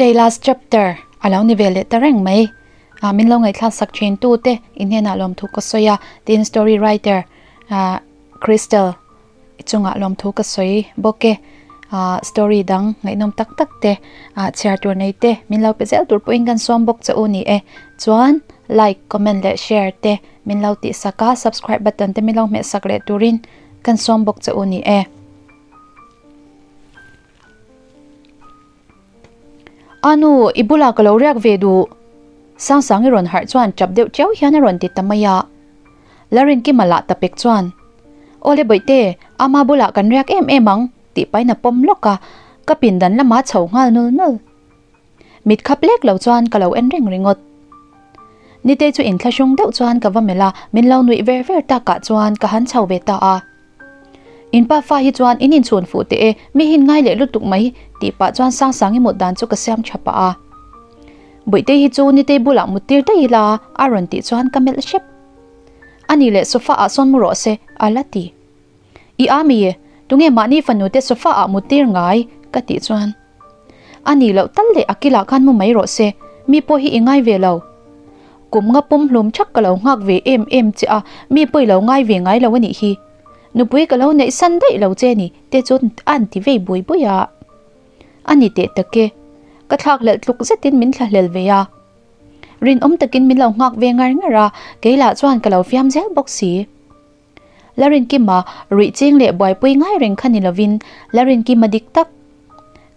Tuesday last chapter a lo ni ve leh ta reng mai. Ah min lo ngaihthlak sak thin tu te in hnenah lawmthu ka sawi a, tin story writer ah Crystal chungah lawmthu ka sawi bawk e. Ah story dang ngaihnawm tak tak te ah chhiar tur nei te min lo pe zel tur pawhin kan sawm bawk che u ni e. Chuan like, comment leh share te min lo tih sak a, subscribe button te min lo hmeh sak leh turin kan sawm bawk che u ni e. A nu, i bulah ka lo riak ve duh. Sangsangi rawn harh chuan tap deuh chiau hian a rawn ti ta mai a. Larinkima lah ta pek chuan, Awle Bawihte, ama bulah kan riak em em ang, tih pahin a pawm lawk a, ka pindan lamah chho nghal nul nul. Mit khap lek lo chuan ka lo en reng ringawt. Nitei chu inthlahrung deuh chuan ka va melh a, min lo nuih ver ver takah chuan ka han chho ve ta a. In pa fa hi chuan in inchhun fuh teh e, mi hin ngai leh lutuk mai, tih pah chuan Sangsangi mut dan chu ka siam tha pah a. Bawihte hi chu Nitei bulah mut tir daih ila, a rawn tih chuan ka melh hrep. A nih leh sofa ah sawn mu rawh se, a la ti. I a mi, tunge mahni fanu te sofa ah mut tir ngai? ka tih chuan. A nih loh tal leh a kilah khan mu mai rawh se, mi pawh hi i ngai ve lo. Kum nga pum hlum thak ka lo nghak ve em em che a, mi pawh i lo ngai ve ngai lo a nih hi. Nupui ka lo neih san daih lo che ni te chu an ti vei bui bui a. A ni teh tak e, ka thlak hlelh tluk zetin min thla hlel ve a. Rinawm takin min lo nghak ve ngar ngar a, kei lah chuan ka lo fiam zel bawk si. Larinkima ruih ching leh buaipui ngai reng kha ni lovin Larinkima dik tak,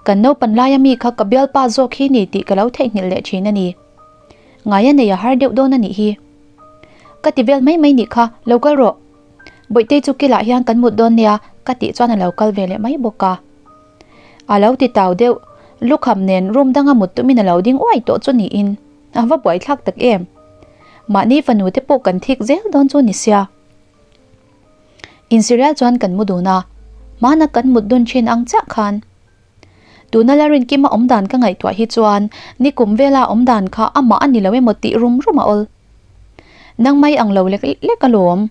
kan naupan laia mi kha ka bialpa zawk hi ni tih ka lo theihnghilh leh thin a ni. Ngaia nei a har deuh dawn a nih hi. Ka ti vel mai mai nih kha, lo kal rawh. Bawihtei chu kilah hian kan mut dawn nia ka tih chuan a lo kal ve leh mai bawk a. A lo ti tau deuh, lukham nen room danga mut tumin a lo ding uai tawh chu niin a va buaithlak tak em. Mahni fanu te pawh kan thik zel dawn chu ni sia. Insirial chuan kan mu dun a, hmana kan mut dun thin ang chiah khan. Tuna la Rinkima awm dan ka ngaihtuah hi chuan nikum vela awm dan kha amah a ni lo emaw tih rum rum a awl. Nang mai ang lo lek lek alawm.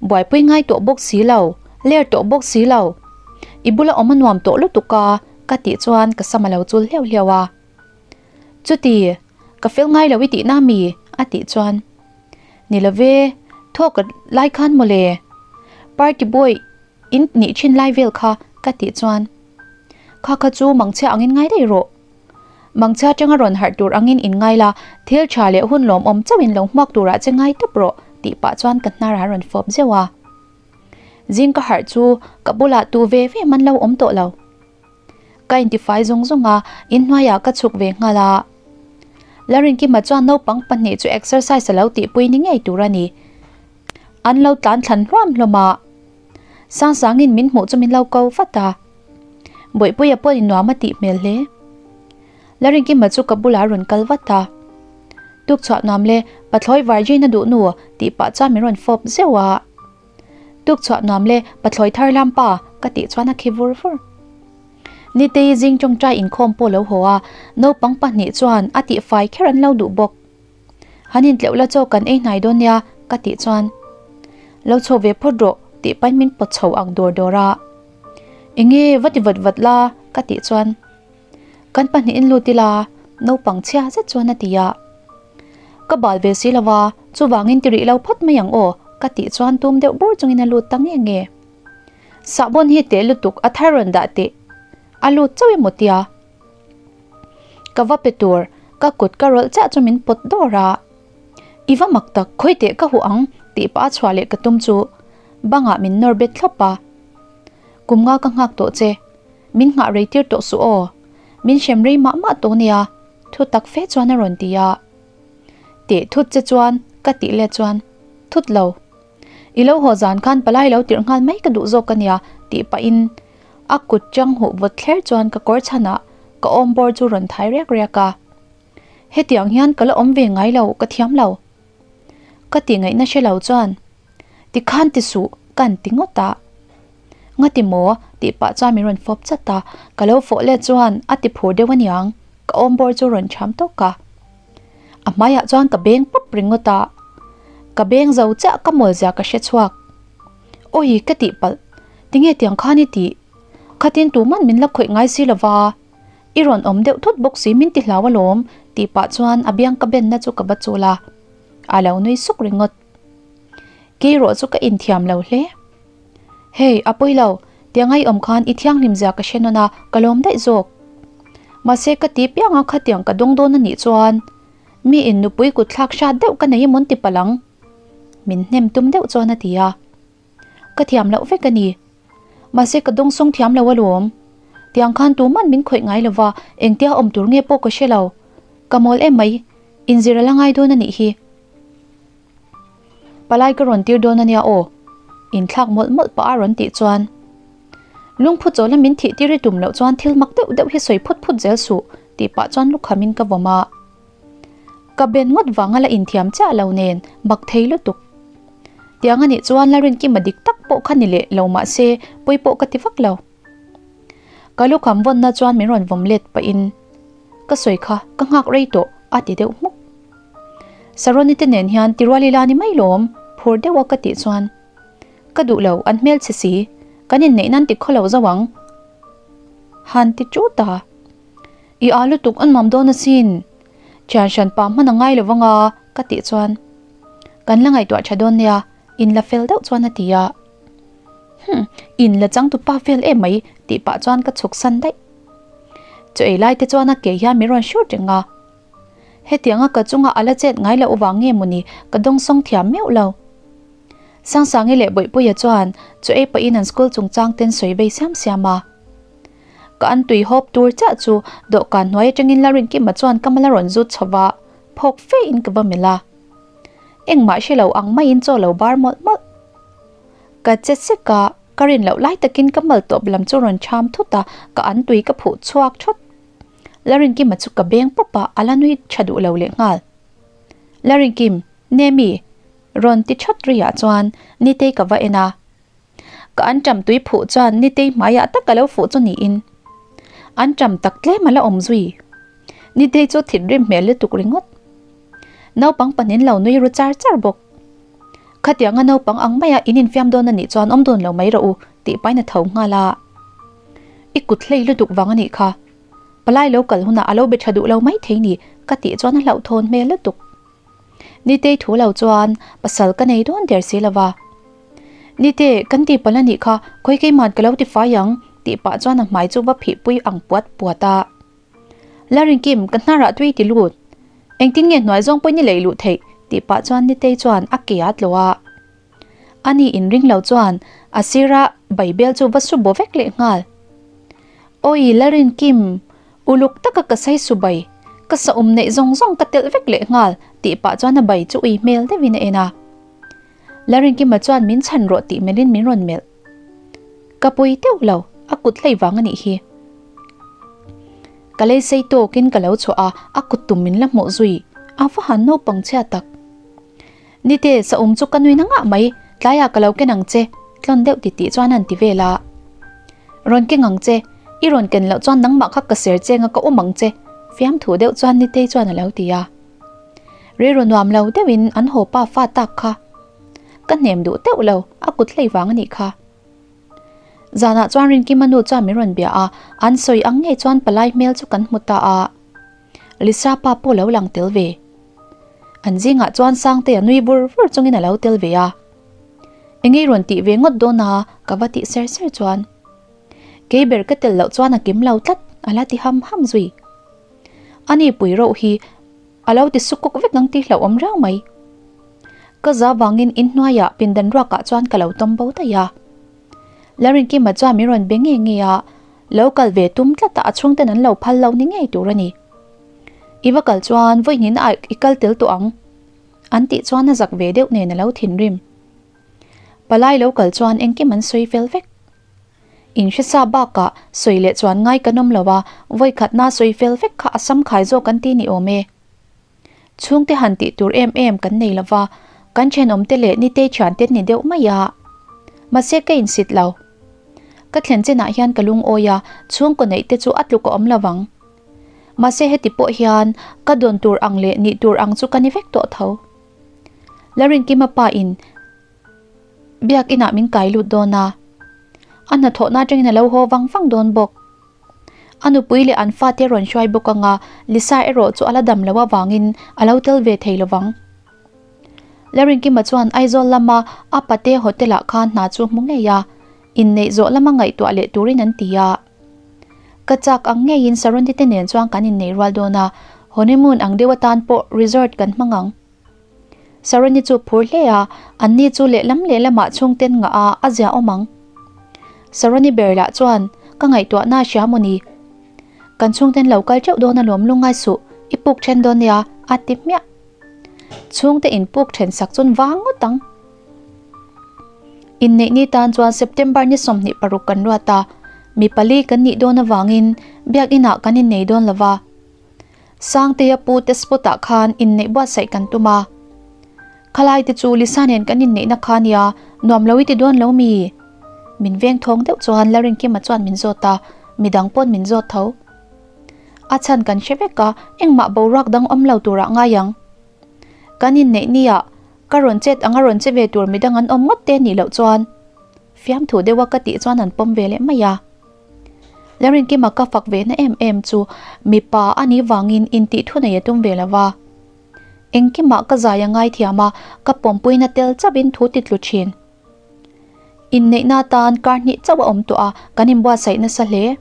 Buaipui ngai tawh bawk si lo, ler tawh bawk si lo. I bula awm a nuam tawh lutuk a, ka tih chuan ka sam a lo chul hleuh hleuh a. Chuti, ka fel ngai lo i tihna mi? a tih chuan, Ni lo ve, thawk ka lai khan mawle. Party boy in nih thin lai vel kha ka tih chuan, Kha kha chu mangchhia angin ngai daih rawh. Mangchhia atanga rawn harh tur angin in ngai la, thil tha leh hun lawmawm chauhin lo hmuak turah che ngai tawp rawh tih pah chuan ka hnar a rawn fawp zeuh a. Zing ka harh chu ka bulah tu ve ve man lo awm tawh lo. Ka intifai zung zung a, inhnuaiah ka chhuk ve nghal a. Larinkima chuan naupang pahnih chu exercise a lo tihpui ni ngei tur a ni. An lo tlan thlan hluam hlawm a. Sangsangin min hmuh chu min lo ko vat a. Bawihpuia pawhin nuam a tih hmel hle. Larinkima chu ka bulah a rawn kal vat a. Tukchhuah nuam le, pathlawi Virgin a duh nu tih pah chuan min rawn fawp zeuh a. Tukchhuah nuam le, pathlawi thar lam pa, ka tih chuan a khi vur vur. Nitei zing tawngtai inkhawm pawh lo haw a, naupang pahnih chuan a tih fai kher an lo duh bawk. Han intleuh la chaw kan ei hnai dawn nia, ka tih chuan. Lo chho ve phawt rawh, tih pahin min pawt chho ang dawr dawr a. Enge va ti vat vat la, ka tih chuan. Kan pahnihin lut ila, naupang chhia zet chuan a ti a. Ka bal ve si lo va, chuvangin ti rih lo phawt mai ang aw, ka tih chuan tum deuh bur chungin a lut ta nge nge. Sahbawn hi teh lutuk a thar rawn dah teh, a lut chauh emaw tia. Ka va pe tur, ka kut ka rawlh chiah chu min pawt dawr a. I va mak tak, khawi teh ka huh ang, tih pah a chhuah leh ka tum chu bangah min nawr bet thlawp a. Kum nga ka nghak tawh che, min nghah rei tir tawh suh aw, min hrem rei mah mah tawh nia. Thu tak fe chuan a rawn ti a. Teh thut che chuan ka tih let chuan, Thut lo. I lo haw zan khan palai lo tirh nghal mai ka duh zawk a nia tih pahin a kut chang huh vawt thler chuan ka kawr chhanah ka awm bawr chu rawn thai riak riak a. Hetiang hian ka la awm ve ngai lo, ka thiam lo. Ka tih ngaihna hre lo chuan, Tikhan ti suh, kan ti ngawt a. Ngati maw? tih pah chuan min rawn fawp chat a, ka lo fawh let chuan a ti phur deuh aniang, ka awm bawr chu rawn cham tawk a. A hmaiah chuan ka beng pawp ringawt a, ka beng zo chiah ka mawl zia ka hre chhuak. Awi ka tih palh, tinge tiang khan i tih? Khatin tuman min la khawih ngai si lova. I rawn awm deuh thut bawk si min ti hlau alawm tih pah chuan a biang ka benna chu ka va chul a, a lo nui suk ringawt. Kei erawh chu ka inthiam lo hle. Hei, a pawi lo, tiang ai awm khan i thianghlim zia ka hre nawn a, ka lawm daih zawk. Mahse ka ti piang a khatiang ka dawng dawn a nih chuan mi in nupui kut thlak hrat deuh ka nei emawn ti palh ang. Min hnem tum deuh chuan a ti a. Ka thiam loh vek a ni. Mahse ka dawngsawng thiam lo alawm. Tiang khan tuman min khawih ngai lova, engtia awm tur nge pawh ka hre lo. Ka mawl em mai, inzir a la ngai dawn a nih hi. Palai ka rawn tir dawn a nia aw. Inthlak mawlh mawlh pah a rawn tih chuan. Lungphu chawla min thih tir i tum loh chuan thil mak deuh deuh hi sawi phut phut zel suh tih pah chuan lukham in ka vawm a. Ka ben ngawt vanga la inthiam chiah lo nen bak thei lutuk. Tiang a nih chuan Lalrinkima dik tak pawh kha ni leh lo mah se pawi pawh ka ti vak lo. Ka lukham vawnna chuan min rawn vawm let pahin ka sawi kha ka nghak rei tawh a ti deuh hmuk. Saroni te nen hian tirual ila ni mai lawm phur deuha ka tih chuan ka duh lo an hmelchhe si kan inneih nan ti khaw lo zo ang han ti chut a. I aa lutuk an mam dawn asin. Thian hran pa hman a ngai lo vang a, ka tih chuan kan la ngaihtuah tha dawn nia, in la fel deuh chuan a ti a. Hum, in la changtu pa fel em mai tih pah chuan ka chhuk san daih. Chaw ei lai te chuan a ke hian min rawn hrut reng a. Hetianga ka chunga a la chet ngai loh vang nge mawni ka dawngsawng thiam meuh lo. Sangsangi leh Bawihpuia chuan chaw ei pahin an school chungchang ten sawi vei siam siam a. Ka an tui hawp tur chiah chu dawhkan hnuai atangin Lalrinkima chuan ka mal a rawn zut chho va, phawk fe in ka va melh a. Engmah hre lo ang maiin chaw lo bar mawlh mawlh. Ka che sek a, ka rin loh lai takin ka mal tawp lam chu rawn cham thut a, ka an tui ka phuh chhuak thawt. Lalrinkima chu ka beng pawp a, a la nui tha duh lo leh nghal. Lalrinkim, Nemi, rawn ti thawt riah chuan Nitei ka va en a. Ka an ṭam tui phuh chuan Nitei hmaiah tak a lo fuh chu niin an ṭam tak tlem a la awm zui. Nitei chu thinrim hmel lutuk ringawt. Naupang pahnin lo nui ru char char bawk. Khatianga naupang ang maia in infiam dawn a nih chuan awm dawn lo mai rawh u tih pain a tho nghal a. I kut hlei lutuk vang a nih kha. Palai lo kal hunah a lo be ṭha duh lo mai thei ni ka tih chuan a hlauhthawn hmel lutuk. Nitei thu lo chuan pasal ka nei dawn der si lova. Nite, kan ti palh a nih kha, khawi keiman ka lo ti fai ang, tih pah chuan a hmai chu va phihpui ang puat puat a. Larinkim, ka hnarah tui ti lut. Engtin nge hnuai zawng pawhin i lei luh theih, tih pah chuan Nitei chuan a ke a tlawh a. Ani inring lo chuan a sira Baibel chu va su baw vek leh nghal. Awi Larinkim, uluk taka ka sai su bai, ka sa awm neih zawng zawng ka telh vek leh nghal, tih pah chuan a bai chu ui hmel deuhin a en a. Larinkima chuan min chhan rawh tih melhin min rawn melh. Ka pawi deuh lo, a kut hlei vang a nih hi. Ka lei sei tawkin ka lo chhuah a, a kut tum min la hmuh zui. A va han naupang chhia tak. Nite, sa awm chu ka nui na ngah mai, tlaiah ka lo ken ang che, tlawn deuh ti tih chuan an ti vel a. Rawn keng ang che, i rawn ken loh chuan nangmah kha ka ser cheng a ka awm ang che, fiamthu deuh chuan Nitei chuan a lo ti a. Rilru nuam lo deuhin an haw pa fa tak kha ka hnem duh teuh lo, a kut hlei vang a nih kha. Zanah chuan Rinkima nu chuan min rawn bia a, an sawi ang ngei chuan palai hmel chu kan hmu ta a. Lisa pa pawh lo lang tel ve. An zingah chuan Sangtea nui vur vur chungin a lo tel ve a. Engei rawn tih ve ngawt dawn a ka va tih ser ser chuan. Kei ber ka tel loh chuan a kim lo tlat a la ti ham ham zui. Ani pui roh hi a lo ti sukuk vek ang tih hlauhawm reuh mai. Ka za vangin inhnuaiah pindan ruakah chuan ka lo tawm bo daih a. Larinkima chuan min rawn be ngei ngei a, lo kal ve tum tlat a a chhungten an lo phal lo ni ngei tur a ni. I va kal chuan vawiin ah i kal tel tawh ang an tih chuan a zak ve deuh nen a lo thinrim. Palai lo kal chuan engkim an sawi fel vek. Inhresa bakah sawi leh chuan ngai kan awm lo a, vawikhatna sawi fel vek kha a sam khai zawk an ti ni awm e. Chhungte han tih tur em em kan nei lo va, kan thenawmte leh nitei thiante ni deuh mai a. Mahse ka insit lo. Ka thlen chinah hian ka lungawi a, chhungkaw neih te chu a tluk a awm lo vang. Mahse heti pawh hian ka dawn tur ang leh nih tur ang chu ka ni vek tawh tho. Larinkima pa in Biakinah min kai lut dawn a, a hnathawhna atangin a lo haw vang vang dawn bawk. A nupui leh an fate rawn hruai bawk anga Lisa erawh chu a la dam loh avangin a lo tel ve thei lovang. Larinkima chuan Aizawl lama a pate hotel ah khan hna chu hmu ngei a, inneih zawh lama ngaihtuah leh turin an ti a. Ka chak ang ngeiin Sarundi te nen chuan kan innei rual dawn a, honeymoon ang deuh atan pawh resort kan hmang ang. Saroni chu phur hle a, anni chu lehlam lehlamah chhungten ngah a a zia awm ang. Saroni ber lah chuan, Ka ngaihtuahna a hria maw ni? Kan chhungten lo kal teuh dawn alawm lungngai suh, i puk then dawn nia, a ti hmiah. Chhungte in puk then sak chuan vang ngawt ang. Inneih ni tan chuan September ni 26 kan ruat a, mi pali kan nih dawn avangin biakinah kan innei dawn lo va. Sangtea pu te spot ah khan inneih buatsaih kan tum a. Khalai te chu Lisa nen kan inneihna kha nia, nuam lo i ti dawn lo mi? Min veng thawng deuh chuan Larinkima chuan min zawt a, midang pawn min zawt tho. A chhan kan hre vek a, engmah boruak dang awm lo turah ngai ang. Kan inneih nia ka rawn chet anga rawn che ve tur midang an awm ngawt te nih loh chuan fiamthu deuha ka tih chuan an pawm ve leh mai a. Larinkima ka fak ve na em em chu mipa a nih vangin intih thu nei a tum ve lo va. Engkimah ka zai a ngaithiam a, ka pawmpuina tel chauhin thu ti tlu thin. Inneihna atan kar hnih chauh a awm tawh a, kan inbuatsaih nasa hle.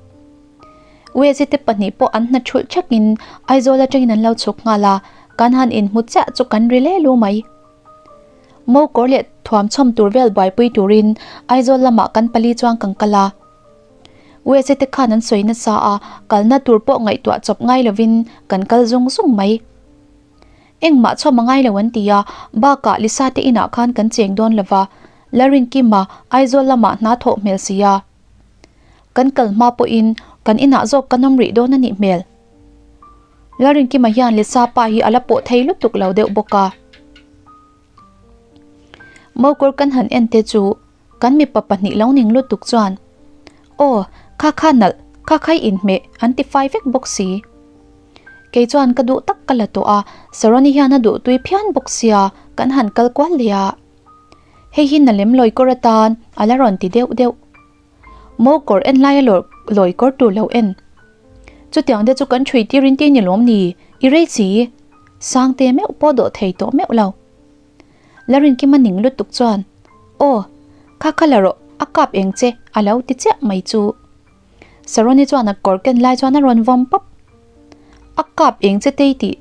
Wezi te pahnih pawh an hna thulh thakin Aizawl atangin an lo chhuk nghal a, kan han inhmu chiah chu kan ri le lu mai. Mo kawr leh thuam chhawm tur vel buaipui turin Aizawl lamah kan pali chuan kan kal a. Wezi te khan an sawi nasa a, kalna tur pawh ngaihtuah chawp ngai lovin kan kal zung zung mai. Engmah chhawm a ngai lo an ti a, bakah Lisa te inah khan kan cheng dawn lo va, Larinkima Aizawl lamah hna thawh hmel si a. Kan kal hma pawhin kan inah zawk kan awm rih dawn a nih hmel. Larinkima hian Lisa pa hi a la pawh thei lutuk lo deuh bawk a. Mokawr kan han en te chu Kan mipa pahnih lo ning lutuk chuan, Aw, kha kha nalh, kha kha i inhmeh, an ti fai vek bawk si. Kei chuan ka duh tak ka la tawh a, Saroni hian a duh tui phian bawk sia, kan han kal kual leh a. Hei hi na lem lawi kawr atan a la rawn ti deuh deuh. Mo kawr en laia lawi kawr tur lo en. Chutiang te chu kan ṭhui tir in ti ni lawm ni, i rei si. Sangte meuh pawh dawh thei tawh meuh lo. Larinkima ning lutuk chuan, Aw, kha kha la rawh, a kap eng che, a lo ti chiah mai chu. Saroni chuan a kawr ken lai chuan a rawn vawm pawp. A kap eng che tei tih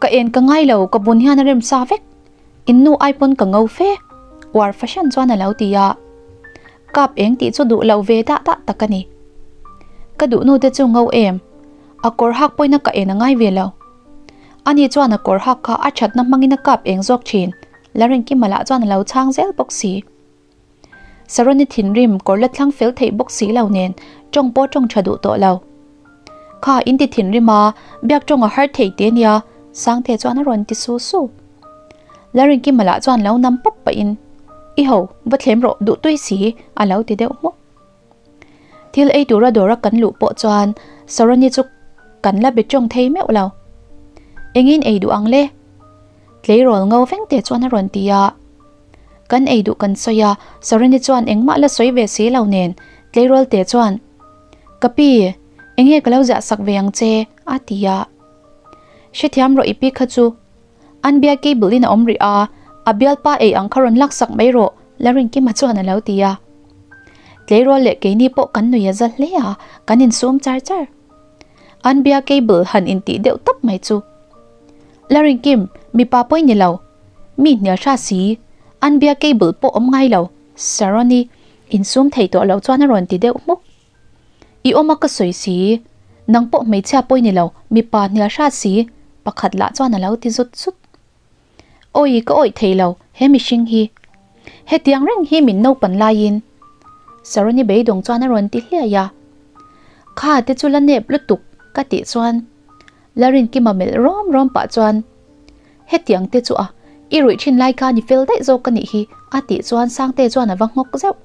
ka en ka ngai lo, ka bun hian a rem sa vek. In nu ai pawn ka ngo fe, uar fahran chuan a lo ti a. Kap eng tih chu duh lo ve dah dah tak a ni. Ka duh nu te chu ngo em, a kawr hak pawhin a ka en a ngai ve lo. Ani chuan a kawr hak kha a thatna hmangin a kap eng zawk thin, Larinkima lah chuan a lo chhang zel bawk si. Saroni thinrim kawr la thlang fel theih bawk si lo nen tawng pawh tawng tha duh tawh lo. Kha in ti thinrim a, biak tawng a har thei te nia, Sangte chuan a rawn ti su su. Larinkima lah chuan lo nam pawp pahin, I ho, va thlem rawh duh tui si, a lo ti deuh hmuk. Thil ei tura dawra kan luh pawh chuan Saroni chu kan la be tawng thei meuh lo. Engin ei duh ang le? Tleirawl ngo veng te chuan a rawn ti a. Kan ei duh kan sawi a, Saroni chuan engmah la sawi ve si lo nen tleirawl te chuan, Ka pi, enge ka lo ziah sak ve ang che? a ti a. Hrethiam rawh i pi kha chu. An bia cable in a awm rih a, a bialpa ei ang kha rawn lak sak mai rawh, Larinkima chuan a lo ti a. Tleirawl leh keini pawh kan nui a za hle a, kan insum char char. An bia cable han intih deuh tawp mai chu. Larinkim, mipa pawi ni lo. Mi hnial hra si, an bia cable pawh awm ngai lo, Saroni insum thei tawh lo chuan a rawn ti deuh hmuk. I awm a ka sawi si, nang pawh hmeichhia pawi ni lo, mipa hnial hrat si, pakhat lah chuan a lo ti zut zut. Awi ka awih thei lo, he mihring hi. Hetiang reng hi min naupan laiin. Saroni beidawng chuan a rawn ti hliai a. Kha te chu la nep lutuk ka tih chuan Larinkima melh rawm rawm pah chuan Hetiang te chu a, i ruih thin lai khan i fel daih zawk ka nih hi a tih chuan Sangte chuan a va nghawk zeuh.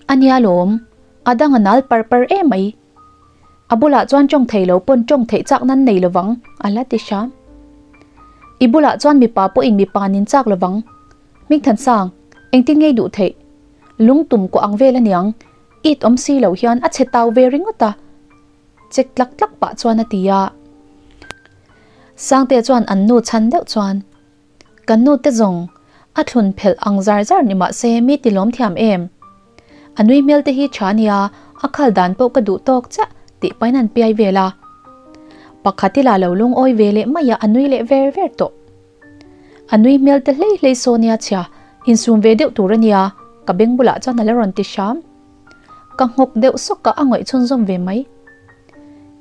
A nia lawm, a dang a nal par par em mai. A bulah chuan tawng thei lo pawn tawng theih chak nan nei lovang, a la ti hram. I bulah chuan mipa pawhin mipa nin chak lovang. Hmingthansang, engtin ngei duh theih? Lungtum kuah ang vel aniang. It awm si lo hian a chhe tau ve ringawt a, chek tlak tlak pah chuan a ti a. Sangtea chuan an nu chhan deuh chuan, Kan nu te zawng a thlun phelh ang zar zar ni mah se mi ti lawm thiam em? A nui hmel te hi tha nia, a khal dan pawh ka duh tawk chiah tih pain an piai vel a. Pakhat ila lo lungawi ve leh mai a, a nui leh ver ver tawh. A nui hmel te hlei hlei saw nia chhia, insum ve deuh tur a nia, ka beng bulah chuan a la rawn ti hram. Ka nghawk deuh sawk a, a ngaih chhunzawm ve mai.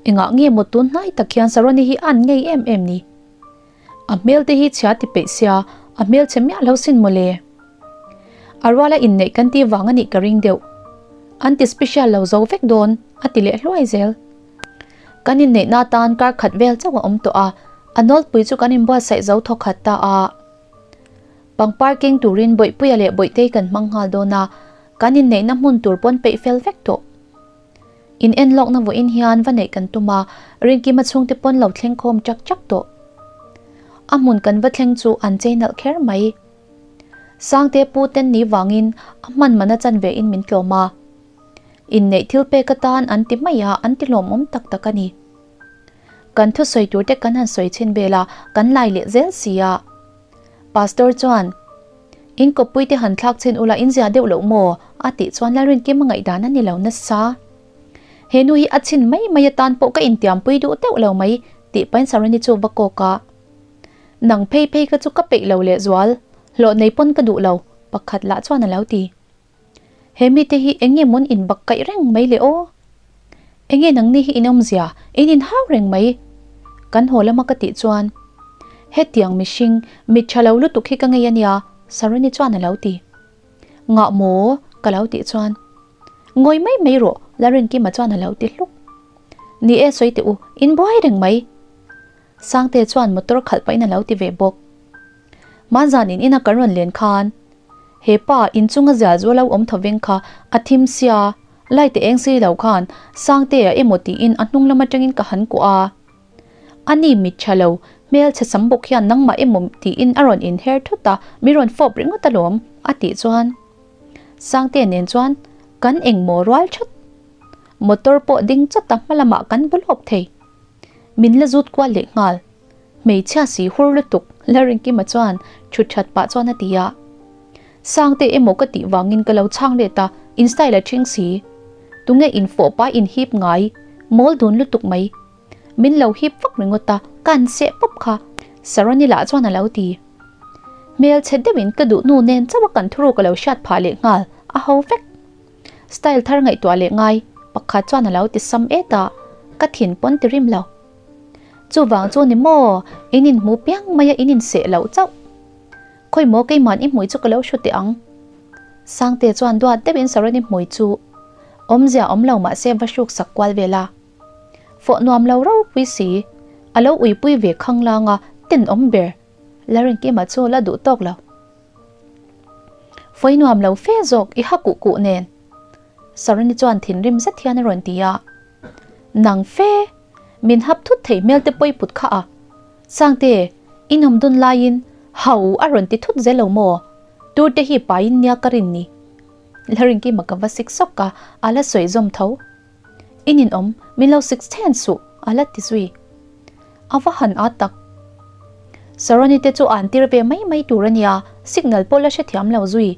Engah nge maw tun hnai tak hian Saroni hi a an ngei em em ni? A hmel te hi chhia ti peih sia, a hmel chhe miah lo sin mawle. A ruala inneih kan tih vang a nih ka ring deuh. An ti special lo zo vek dawn, a ti leh hluai zel. Kan inneihna atan kar khat vel chauh a awm tawh a, a nawlpui chu kan inbuatsaih zo thaw khat ta a. Pangpar keng turin Bawihpuia leh Bawihtei kan hmang nghal dawn a, kan inneihna hmun tur pawn peih fel vek tawh. In en lawkna vawiin hian va neih kan tum a, Rinkima chhungte pawn lo thleng khawm chak chak tawh. A hmun kan va thleng chu an chei nalh kher mai. Sangte pu ten ni vangin a hman mana chan ve in min tlawm a. Inneih thil pek atan an ti mai a, an ti hlawmawm tak tak a ni. Kan thusawi tur te kan han sawi chhin vel a, kan lai leh zel si a. Pastor chuan, In kawppui te han thlak chhin ula in zia deuh loh maw? a tih chuan Lalrinkim a ngaihdan a ni lo nasa. He nu hi a chhin mai mai atan pawh ka intiampui duh deuh lo mai tih pain Sarani chu va kawk a. Nang phei phei kha chu ka peih lo lehzual, hlawh nei pawn ka duh lo, pakhat lah chuan a lo ti. He mite hi eng nge mawn in bak kaih reng mai le aw? Eng nge nangni hi in awmzia, in inhau reng mai? Kan haw lama ka tih chuan, Hetiang mihring, mit tha lo lutuk hi ka ngei a nia, Saroni chuan a lo ti. Ngah maw? ka lo tih chuan, Ngawi mai mai rawh, Larinkima chuan a lo ti hluk. Ni e sawi teh u, in buai reng mai. Sangte chuan motor khalh pahin a lo ti ve bawk. Hmanzan in ina kan rawn len khan he pa inchunga zial zu a lo awm tho veng kha a thim sia, light a eng si lo khan Sangtea emaw tiin a hnung lam atangin ka han kuah a. Ani mit tha lo, hmel chhe sam bawk hian nangmah emaw tiin a rawn inher thut a, min rawn fawp ringawt alawm a tih chuan Sangtea nen chuan kan engmaw rual that. Motor pawh ding chawt a hma lamah kan bu lawp thei. Min la zut kual leh nghal. Hmeichhia si hur lutuk Larinkima chuan thut that pah chuan a ti a. Sangte emaw ka tih vangin ka lo chhang let a, in style a ṭhing si. Tunge in fawh pa in hip ngai, mawl dun lutuk mai. Min lo hip vak ringawt a, ka an seh pawp kha, Saroni lah chuan a lo ti. Hmel chhe deuhin ka duh nu nen chauh a kan thuruk a lo hriat phah leh nghal, a ho vek. Style thar ngaihtuah leh ngai, pakhat chuan a lo ti sam et a, ka thin pawn ti rim lo. Chuvang chu ni maw, in inhmu piang mai a in inseh loh chauh. Khawi maw keiman i hmui chu ka lo hru teh ang. Sangte chuan duat deuhin Saroni hmui chu awmzia awm lo mahse va hruk sak kual vel a. Fawh nuam lo ropui si, a lo uipui ve khanglang a, tenawm ber. Larinkima chu la duh tawk lo. Fawi nuam lo fe zawk i ha kuh kuh nen. Saroni chuan thinrim zet hian a rawn ti a. Nang fe! Min hap thut thei hmel te pawi put kha a. Sangte, in awm dun laiin hau a rawn ti thut zel lo maw? Tur te hi paiin nia ka rin ni. Larinkima ka va sik sawk a, a la sawi zawm tho. In inawm, min lo sik chhen suh, a la ti zui. A va han a tak. Saroni te chu an tir ve mai mai tur a nia, signal pawh la hrethiam lo zui.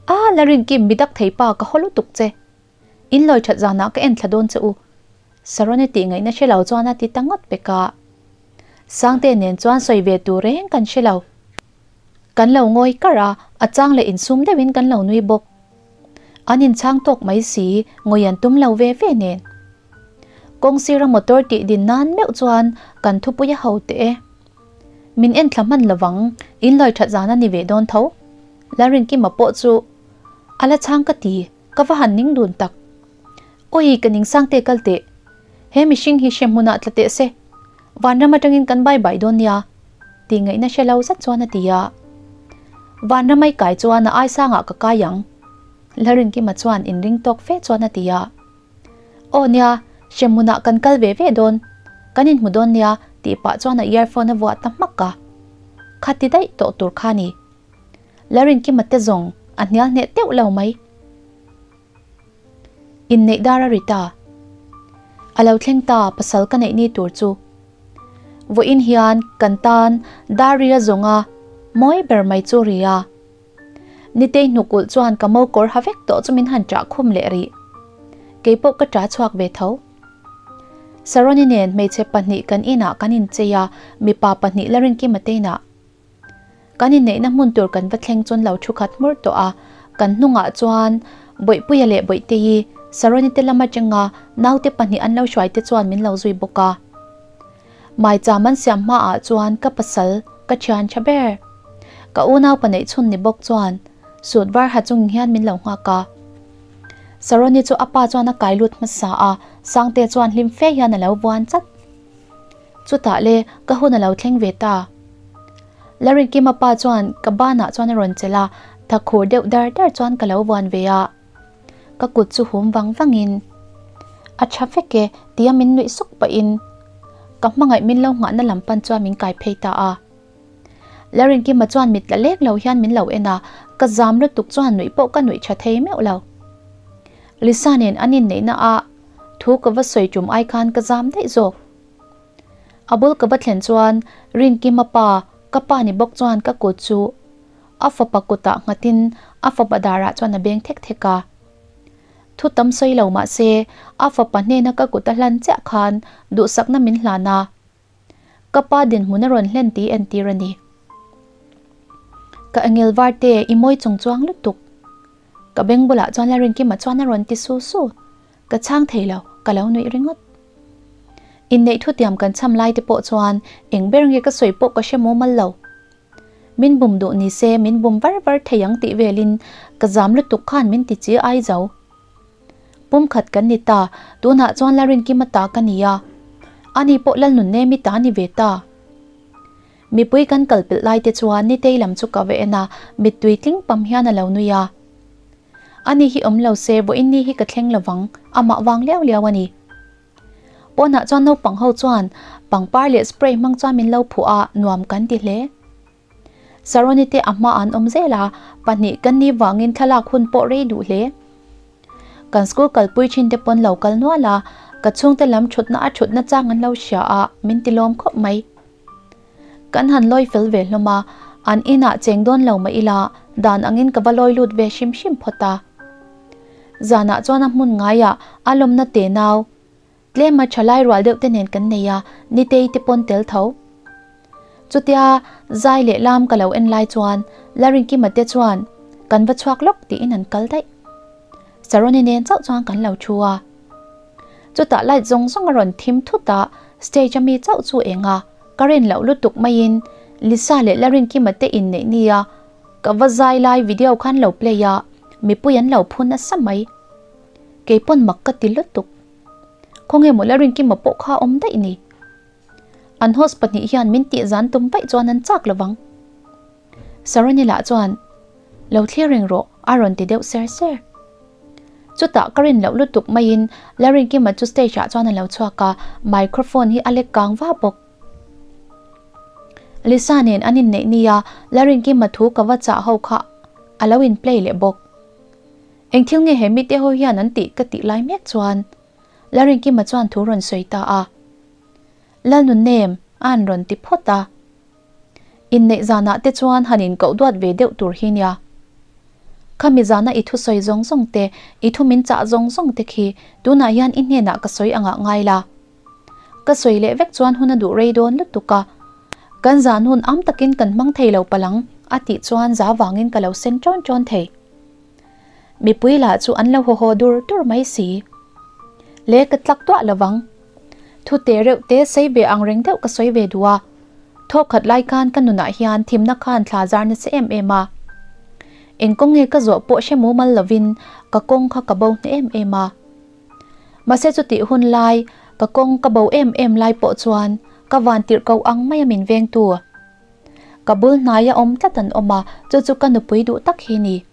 A, Larinkim midak thei pa ka haw lutuk che. In lawi that zanah ka en thla dawn che u. Saroni tih ngaihna hre lo chuan a ti ta ngawt pek a. Sangte nen chuan sawi ve tur reng kan hre lo. Kan lo ngawi kar a, a chang leh insum deuhin kan lo nui bawk. An inchhang tawk mai si, ngawi an tum lo ve ve nen. Kawng sira motor tih din nan meuh chuan kan thupui a ho teh e. Min en thla hman lovang, in lawi that zan a ni ve dawn tho. Lalrinkima pawh chu a la chhang ka ti, ka va han ning dun tak. Awi ka ning sang te kal teh. He mihring hi hre hmunah tla teh se. Vanram atangin kan bai bai dawn nia. Tih ngaihna hre lo zet chuan a ti a. Vanram ai kai chuan a ai sangah ka kai ang. Lalrinkima chuan inring tawk fe chuan a ti a. Aw nia, hremhmunah kan kal ve ve dawn. Kan inhmu dawn nia tih pah chuan a earphone a vuah ta hmak a. Khati daih tawh tur kha ni. Larinkima te zawng a hnial hneh teuh lo mai. Inneih dar a ri ta. A lo thleng ta pasal ka neih ni tur chu. Vawiin hian kan tan dar ria zawnga mawi ber mai chu ri a. Nitei hnukulh chuan ka mo kawr ha vek tawh chu min han ṭah khum leh rih. Keipawh ka ṭah chhuak ve tho. Saroni nen hmeichhe pahnih kan inah kan inchei a, mipa pahnih la Rinkima te inah. Kan inneihna hmun tur kan va thleng chuan lo thu khat hmur tawh a, kan hnungah chuan Bawihpuia leh Bawihtei, Saroni te lam atanga naute pahnih an lo hruai te chuan min lo zui bawk a. Maicham an siam hmaah chuan ka pasal, ka thian tha ber. Ka unau paneih chhun ni bawk chuan suit var ha chungin hian min lo nghak a. Saroni chu a pa chuan a kai lut hmasa a, Sangte chuan hlim fe hian a lo vuan chat. Chutah le ka hun a lo thleng ve ta. Larinkima pa chuan ka banah chuan a rawn chelh a, thakhur deuh dar dar chuan ka lo vuan ve a. Ka kut chu hum vang vangin, A tha vek e, tia min nuih suk pahin ka hmangaih min lo nghahna lam pan chuan min kai phei ta a. Larinkima chuan mit la lek lo hian min lo en a, ka zam lutuk chuan nuih pawh ka nuih tha thei meuh lo. Lisa nen an inneihna a thu ka va sawi tum ai khan ka zam daih zawk. A bul ka va thlen chuan Rinkima pa, ka pa ni bawk chuan ka kut chu a fapa kutah nghatin a fapa darah chuan a beng thek thek a. Thu tam sawi lo mah se a fapa hnena ka kut a hlan chiah khan duhsakna min hlan a. Ka pa dinhmun a rawn hlen tih entir a ni. Ka engel var te i mawi chung chuang lutuk. Ka beng bulah chuan Larinkima chuan a rawn ti su su. Ka chhang thei lo, ka lo nuih ringawt. Inneih thutiam kan chham lai te pawh chuan eng ber nge ka sawi pawh ka hre mumal lo. Min bum duh ni se min bum var var thei ang tih velin ka zam lutuk khan min ti chi ai zo. Pum khat kan ni ta, tunah chuan Larinkima ta ka ni a. Ani pawh Lalnunnemi ta ni ve ta. Mipui kan kal pelh lai te chuan Nitei lam chu ka va en a, mittui tling pam hian a lo nui a. Ani hi awm lo se vawiin ni hi ka thleng lovang, amah vang liau liau a ni. Pawnah chuan naupang ho chuan pangpar leh spray hmang chuan min lo phuh a, nuam kan ti hle. Saroni te a hma an awm zel a, pahnih kan ni vangin thlalak hun pawh rei duh hle. Kan school kalpui thin te pawn lo kal nual a, ka chhungte lam thutna a thutna chang an lo hria a, min ti lawm khawp mai. Kan han lawi fel ve hlawm a, an inah cheng dawn lo mah ila dan angin ka va lawi lut ve hrim hrim phawt a. Zanah chuan a hmun ngaiah a lawmna te nau tlema tha lai rual deuh te nen kan nei a, Nitei te pawn tel tho. Chutia zai leh lam ka lo en lai chuan Larinkima te chuan kan va chhuak lawk tiin an kal daih. Saroni nen chauh chuan kan lo thu a. Chutah light zawng zawng a rawn thim thut a, stage a mi chauh chu eng a, ka rin loh lutuk maiin Lisa leh Larinkima te inneih nia ka va zai lai video khan lo play a, mipui an lo phu nasa mai. Keipawn mak ka ti lutuk. Khawnge maw Larinkima pawh kha awm daih ni. An host pahnih hian min tih zan tum vaih chuan an chak lovang. Saroni lah chuan, Lo thlir reng rawh, a rawn ti deuh ser ser. Chutah ka rin loh lutuk maiin Larinkima chu stage ah chuan a lo chhuak a, microphone hi a lek kang va bawk. Lisa nen an inneih nia Larinkima thu ka va chah ho kha a lo in play leh bawk. Eng thil nge he mite ho hian an tih ka tih lai mek chuan Larinkima chuan thu rawn sawi ta a. Lalnunnem a an rawn ti phawt a. Inneih zanah te chuan han inkoh duat ve deuh tur hi nia. Khami zana i thusawi zawng zawng te, i thu min chah zawng zawng te khi tunah hian i hnenah ka sawi angah ngai la. Ka sawi leh vek chuan hun a duh rei dawn lutuk a. Kan zan hun am takin kan hmang thei lo palang a tih chuan za vangin ka lo sen ṭawn ṭawn thei. Mipui lah chu an lo haw haw dur dur mai si. Le ka tlak tuah lovang. Thu te reuh te sei ve ang reng deuh ka sawi ve duh a. Thawk khat lai khan ka nunah hian thimna khan thla zar nasa em em a. Eng kawng nge ka zawh pawh hre mumal lovin ka kawng kha ka bo hne em em a. Mahse chutih hun lai ka kawng ka bo em em lai pawh chuan ka van tirh ko ang mai a min vengtu. Ka bul hnaia awm tlat an awm a, chu chu ka nupui duh tak hi ni.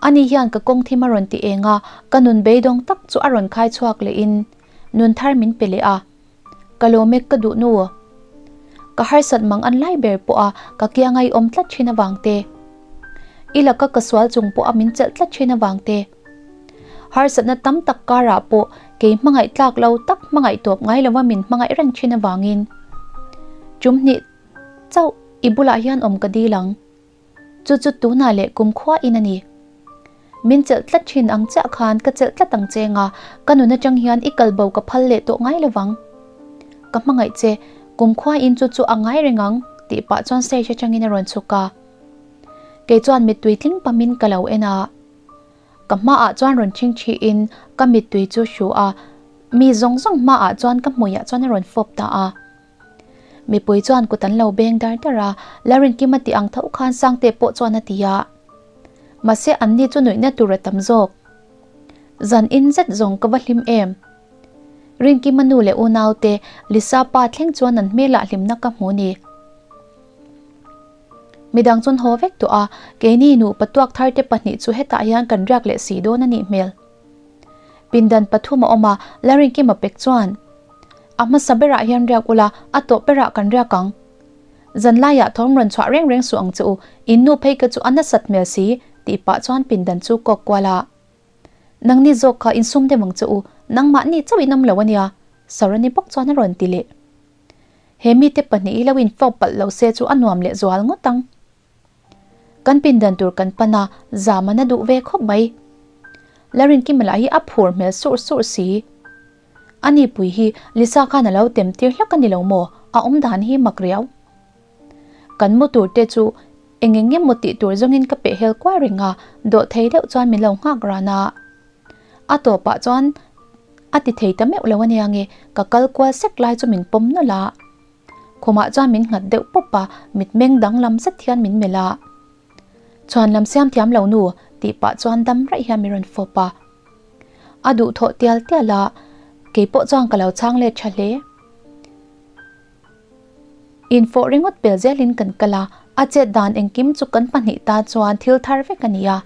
Ani hian ka kawng thim a rawn ti eng a, ka nun beidawng tak chu a rawn khai chhuak lehin nun thar min pe leh a. Ka lawm e ka duh nu. Ka harsat mang an lai ber pawh a ka kianga i awm tlat thin avang te. I laka ka sual chung pawh a min chelh tlat thin avang te. Harsatna tam tak karah pawh kei hmangaih tlak lo tak hmangaih tawp ngai lova min hmangaih reng thin avangin tum hnih chauh i bulah hian awm ka dil ang. Chu chu tunah leh kumkhua in a ni. Min chelh tlat thin ang chiah khan ka chelh tlat ang che nga, ka nun atang hian i kal bo ka phal leh tawh ngai lovang. Ka hmangaih che, kumkhua in chu chu a ngai reng ang, tih pah chuan stage atangin a rawn chhuk a. Kei chuan mittui tling pamin ka lo en a. Ka hmaah chuan rawn chhingchhi in ka mittui chu hru a, mi zawng zawng hmaah chuan ka hmuiah chuan a rawn fawp ta a. Mipui chuan kut an lo beng dar dar a, Larinkima tih ang tho khan Sangte pawh chuan a ti a. Mahse anni chu nuihna tur a tam zawk. Zan in zet zawng ka va hlim em. Rinkima nu leh unaute Lisa pa thleng chuan an hmelah hlimna ka hmu ni. Midang chuan haw vek tawh a, keini nupa tuak tharte pahnih chu hetah hian kan riak leh si dawn a nih hmel. Pindan pathum a awm a, Larinkima pek chuan, A hmasa berah hian riak ula, a tawp berah kan riak ang. Zanlaiah thawm rawn chhuah reng reng suh ang che u, in nu phei ka chu a nasat hmel si, tih pah chuan pindan chu kawk kual a. Nangni zawk kha insum deuh ang che u, nangmahni chauh in awm lo a nia, Sarani bawk chuan a rawn ti leh. He mite pahnih hi lo infawp palh lo se chu a nuam leh zual ngawt ang. Kan pindan tur kan pan a, zam an a duh ve khawp mai. Larinkima lah hi a phur hmel surh surh si. A nipui hi Lisa khan a lo tem tir hlak a ni lo maw? A awm dan hi mak riau. Kan mu tur te chu eng eng emaw tih tur zawngin ka peh hel kual reng a, dawh thei deuh chuan min lo nghak ran a. A tawpah chuan a ti thei ta meuh lo a nia nge, ka kal kual sek lai chu min pawm nawlh a. Khumah chuan min nghat deuh pawp a, mitmeng danglam zet hian min melh a. Chhuan lam siam thiam lo nu tih pah chuan dam raih hian min rawn fawp a. A duhthawh tial tial a, kei pawh chuan ka lo chhang let tha hle. Infawh ringawt pel zelin kan kal a, a chet dan engkim chu kan pahnih ta chuan thil thar vek a ni a.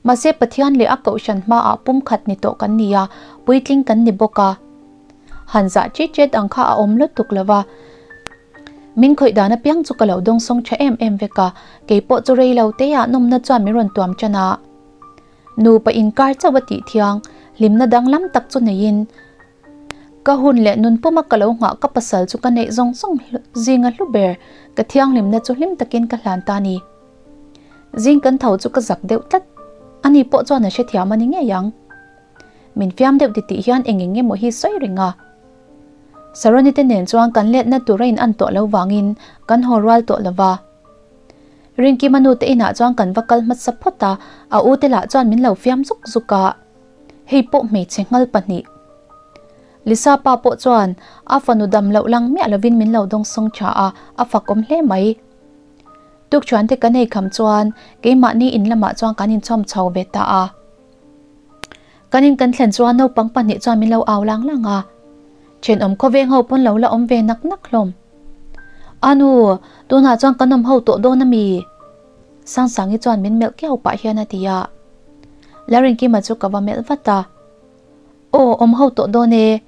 Mahse Pathian leh a kohhran hmaah pumkhat ni tawh kan ni a, puitling kan ni bawk a. Han zah chet chet ang kha a awm lutuk lo va. Min khawih dan apiang chu ka lo dawngsawng tha em em vek a, kei pawh chu rei lo te ah nawmna chuan min rawn tuam tan a. Nupa inkar chauh a tih thiang, hlimna danglam tak chu neiin ka hun leh nun puma ka lo nghah ka pasal chu ka neih zawng zawng zinga hlu ber, ka thianghlimna chu hlim takin ka hlan ta a ni. Zing kan tho chu ka zak deuh tlat, ani pawh chuan a hrethiam a ni ngei ang. Min fiam deuh titih hian eng eng emaw hi sawi reng a. Saroni te nen chuan kan letna tur a in an tawh lo vangin kan haw rual tawh lo va. Rinkima nu te inah chuan kan va kal hmasa phawt a, a u te lah chuan min lo fiam zuk zuk a. Hei pawh hmeichhe nghal pahnih. Lisa pa pawh chuan a fanu dam loh lang miah lovin min lo dawngsawng tha a, a fakawm hle mai. Tukṭhuan te kan ei kham chuan keimahni in lamah chuan kan inchawm chho ve ta a. Kan in kan thlen chuan naupang pahnih chuan min lo au lang lang a. Thenawm khawveng ho pawn lo la awm ve nak nak hlawm. A nu, tunah chuan kan awm ho tawh dawn a mi? Sangsangi chuan min melh kiau pah hian a ti a. Larinkima chu ka va melh vat a. Aw, awm ho tawh dawn e.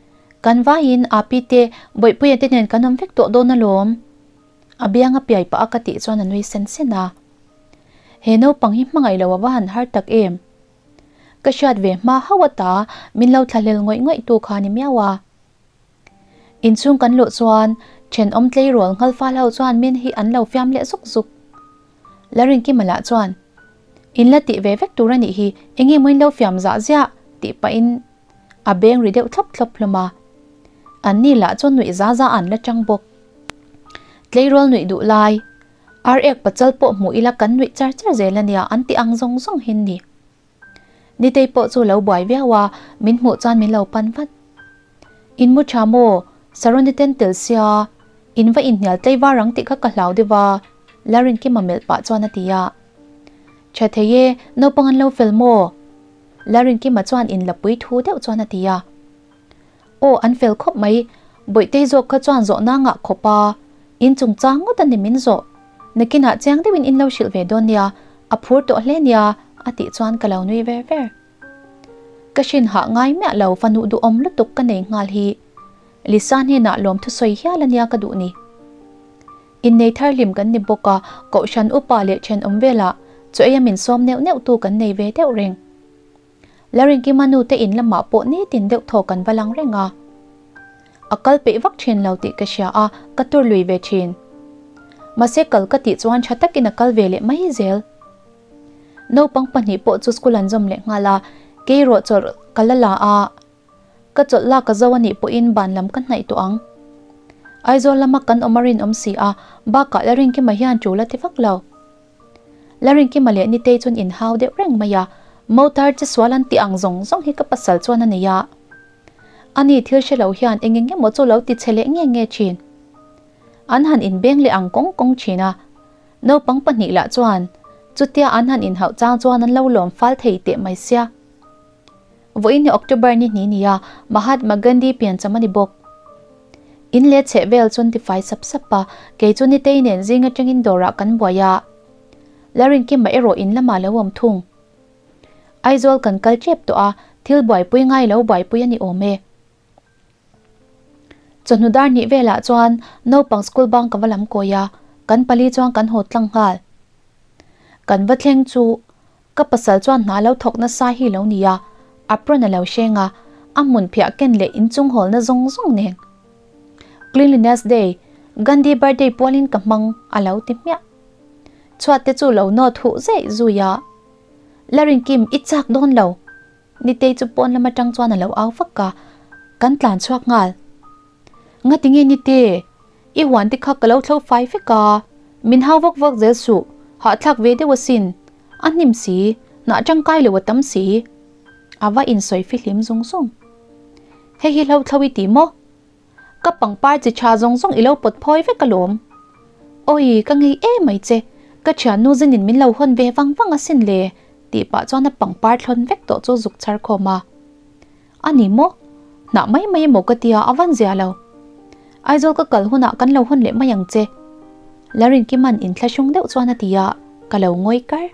Kan vaiin Api te, Bawihpuia te nen kan awm vek tawh dawn alawm. A biang a piai pah a ka tih chuan a nui sen sen a. He naupang hi hmangaih lo a va han har tak em? Ka hriat ve hma hauh ata min lo thlahlel ngawih ngawih tu kha ni miau a. Inchhung kan luh chuan thenawm tleirawl nghal fal ho chuan min hi an lo fiam leh zuk zuk. Larinkima lah chuan, In la tih ve vek tur a nih hi, enge maw in lo fiam zah ziah? tih pahin a beng ri deuh thlawp thlawp hlawm a. Anni lah chuan nuih za za an la chang bawk. Tleirawl nuih duh lai, ar ek pachal pawh hmuh ila kan nuih char char zel a nia an ti ang zawng zawng hin ni. Nitei pawh chu lo buai viau a, min hmuh chuan min lo pan vat. In mu tha maw? Saroni ten tel sia, in va inhnial tlei var ang tih kha ka hlau deuh a, Larinkima melh pah chuan a ti a. Tha thei e, naupang an lo fel maw? Larinkima chuan inlapui thu deuh chuan a ti a. Aw, an fel khawp mai, Bawihtei zawk kha chuan zawhna ngah khawp a, in chungchang ngawt a ni min zawh. Nakinah chiang deuhin in lo hrilh ve dawn nia, a phur tawh hle nia, a tih chuan ka lo nui ver ver. Ka hrin hah ngai miah lo fanu duhawm lutuk ka nei nghal hi. Lisa hnenah lawm thusawi hial a nia ka duh ni. Innei thar hlim kan ni bawk a, Kohhran upa leh thenawm velah chaw ei a min sawm neuh neuh tu kan nei ve deuh reng. Larinkima nu te in lamah pawh nitin deuh thaw kan va lang reng a. A kal peih vak thin lo tih ka hria a, ka tur lui ve thin. Mahse kal ka tih chuan tha takin a kal ve leh mai zel. Naupang pahnih pawh chu school an zawm leh nghal a, kei erawh chawlh ka la la a, ka chawlh lak a zo a nih pawhin ban lam ka hnaih tawh ang. Aizawl lama kan awm a rinawm si a, bakah Larinkima hian tul a ti vak lo. Larinkima leh Nitei chuan inhau deuh reng mai a, motor che sual an tih ang zawng zawng hi ka pasal chuan a nei a. Ani thil hre lo hian eng eng emaw chu lo ti che leh nge nge thin. An han inbeng leh ang kawng kawng thin a, naupang pahnih lah chuan chutia an han inhauh chang chuan an lo lawm fal thei teh mai sia. Vawiin hi October ni hnih nia Mahatma Gandhi piancham a ni bawk. In leh chheh vel chuan tifai sap sap a, kei chu Nitei nen zing atangin dawrah kan buai a. Larinkima erawh in lamah lo awm thung. Aizawl kan kal tep tawh a, thil buaipui ngai lo buaipui a ni awm e. Chawhnu dar hnih velah chuan naupang school bang ka va lam kawi a, kan pali chuan kan haw tlang nghal. Kan va thleng chu ka pasal chuan hna lo thawk nasa hi lo nia, apron a lo hreng a, a hmun phiah ken leh inchung hawlna zawng zawng nen. Cleanliness Day, Gandhi birthday pualin ka hmang a lo ti hmiah. Chhuat te chu lo nawt huh zeih zui a, Larinkim i chak dawn lo. Nitei chu pawn lam atang chuan a lo au vak a, kan tlan chhuak nghal. Ngati nge Nite, i huan te kha ka lo thlo fai vek a, min hau vak vak zel suh, hahthlak ve deuh asin, a hnim si, hnah tangkai lo a tam si. A va insawi fihlim zung zung. Hei hi hlo thlo i ti maw? Ka pangpar chi tha zawng zawng i lo pawt phawi vek alawm. Awi, ka ngei em mai che, ka thiannu zinin min lo hawn ve vang vang asin le, tih pah chuan a pangpar thlawn vek tawh chu zuk chhar khawm a. A ni maw? Hnah mai mai emaw ka tia a van zia lo. Aizawl ka kal hunah kan lo hawn leh mai ang che. Larinkiman inthlahrung deuh chuan a ti a, ka lo ngawi kar.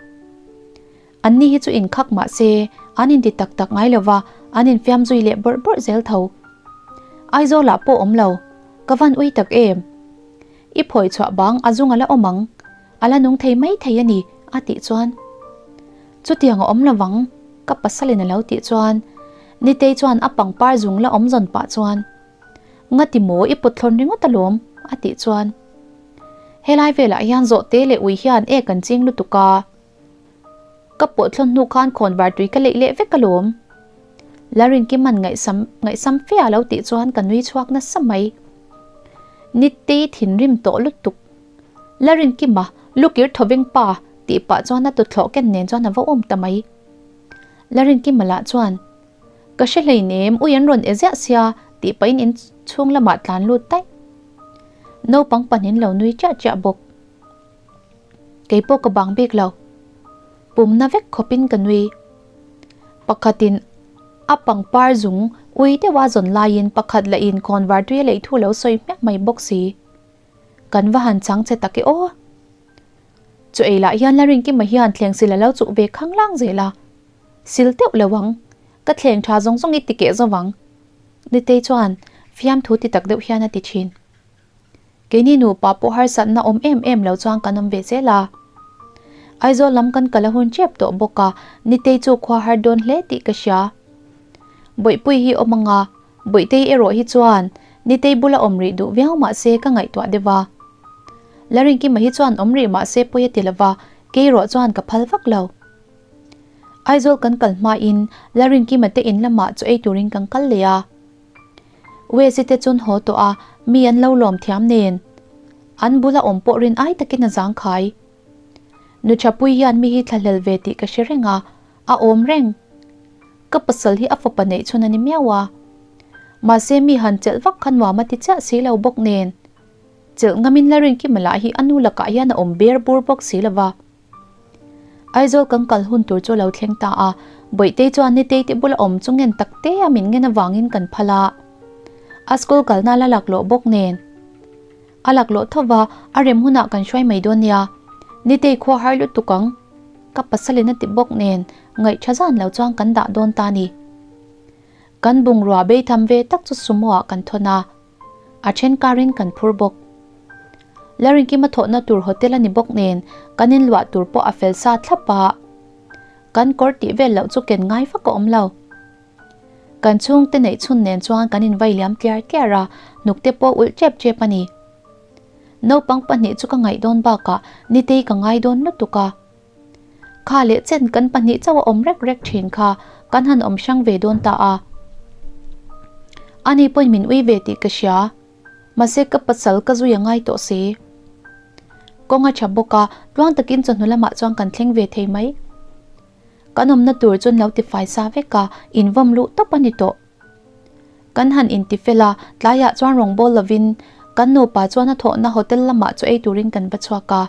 An ni hi chu inkhak mah se, an inti tak tak ngai lo va, an infiam zui leh bawrh bawrh zel tho. Aizawlah pawh awm lo, ka van ui tak em? I phawi chhuah bang a zung a la awm ang, a la nung thei mai thei a ni, a tih chuan. Chutiang a awm lo vang, ka pasalin a lo tih chuan, Nitei chuan a pangpar zung la awm zawn pah chuan, Ngati maw i put thlawn ringawt alawm, a tih chuan. Helai velah hian zawhte leh ui hian ek an ching lutuk a. Ka pawh thlawn hnu khan khawn var tui ka leih leh vek alawm. Larinkiman ngaihsam ngaihsam fe a lo tih chuan ka nui chhuak nasa mai. Nitei thinrim tawh lutuk. Larinkima lukir thawveng pa tih pah chuan a tuthlawh ken nen chuan a va awm ta mai. Larinkima lah chuan ka hre hleinem ui an rawn e ziah sia tih pahin in chhung lamah tlan lut daih. Naupang pahnin lo nui chiah chiah bawk. Kei pawh ka bang bik lo. Pumna vek khawpin ka nui. Pakhatin a pangpar zung ui deuha zawn laiin pakhat lahin khawnvar tui a leih thu lo sawi hmiah mai bawk si. Kan va han chang che tak e aw. Chu ei lah hian Laringkima hian thleng sil a lo chuh ve khanglang zel a. Sil deuh lo ang. Ka thleng tha zawng zawng i ti keh zo vang. Nitei chuan fiamthu ti tak deuh hian a ti thin. Keini nupa pawh harsatna awm em em lo chuan kan awm ve zel a. Aizawl lam kan kal a hun tep tawh bawk a, Nitei chu khua har dawn hle tih ka hria. Bawihpui hi awm anga, Bawihtei erawh hi chuan Nitei bula awm rih duh viau mah se ka ngaihtuah deuh a. Larinkima hi chuan awm rih mah se pawi a ti lova, kei erawh chuan ka phal vak lo. Aizawl kan kal hmain Larinkima te in lamah chaw ei turin kan kal leh a. Wesi te chun haw tawh a, mi an lo lawm thiam nen. An bula awm pawh rin ai takin a zang khai. Nu Thapui hian mi hi thlahlel ve tih ka hre reng a, a awm reng. Ka pasal hi a fapa neih chhun a ni miau a. Mahse mi han chelh vak kha nuam a ti chiah si lo bawk nen. Chelh ngamin Larinkima lah hi a nu lakah hian a awm ber bur bawk si lo va. Aizawl kan kal hun tur chu a lo thleng ta a, Bawihtei chuan Nitei te bula awm chu ngen tak te a min ngen avangin kan phal a. A school kalna la laklawh bawk nen. A laklawh tho va, a rem hunah kan hruai mai dawn nia. Nitei khua har lutuk ang. Ka pasalin a ti bawk nen, ngaih tha zan lo chuan kan dah dawn ta ni. Kan bungrua beitham ve tak chu sumo ah kan thawn a. A then karin kan phur bawk. Larinkima thawhna tur hotel a ni bawk nen kan inluah tur pawh a fel sa thlap a. Kan kawr tih vel loh chu ken ngai vak a awm lo. Kan chhungte neih chhun nen chuan kan invai liam tliar tliar a, hnukte pawh ulh tep tep a ni. Naupang pahnih chu ka ngaih dawn bakah Nitei ka ngai dawn lutuk a. Kha leh chen kan pahnih chauh a awm rek rek thin kha kan han awm hrang ve dawn ta a. Ani pawhin min ui ve tih ka hria. Mahse ka pasal ka zui a ngai tawh si. Kawng a tha bawk a, tluang takin chawhnu lamah chuan kan thleng ve thei mai. Kan awmna tur chuan lo tifai sa vek a, invawm luh tawp a ni tawh. Kan han intifel a, tlaiah chuan rawn bawl lovin kan nupa chuan a thawhna hotel lamah chu ei turin kan va chhuak a.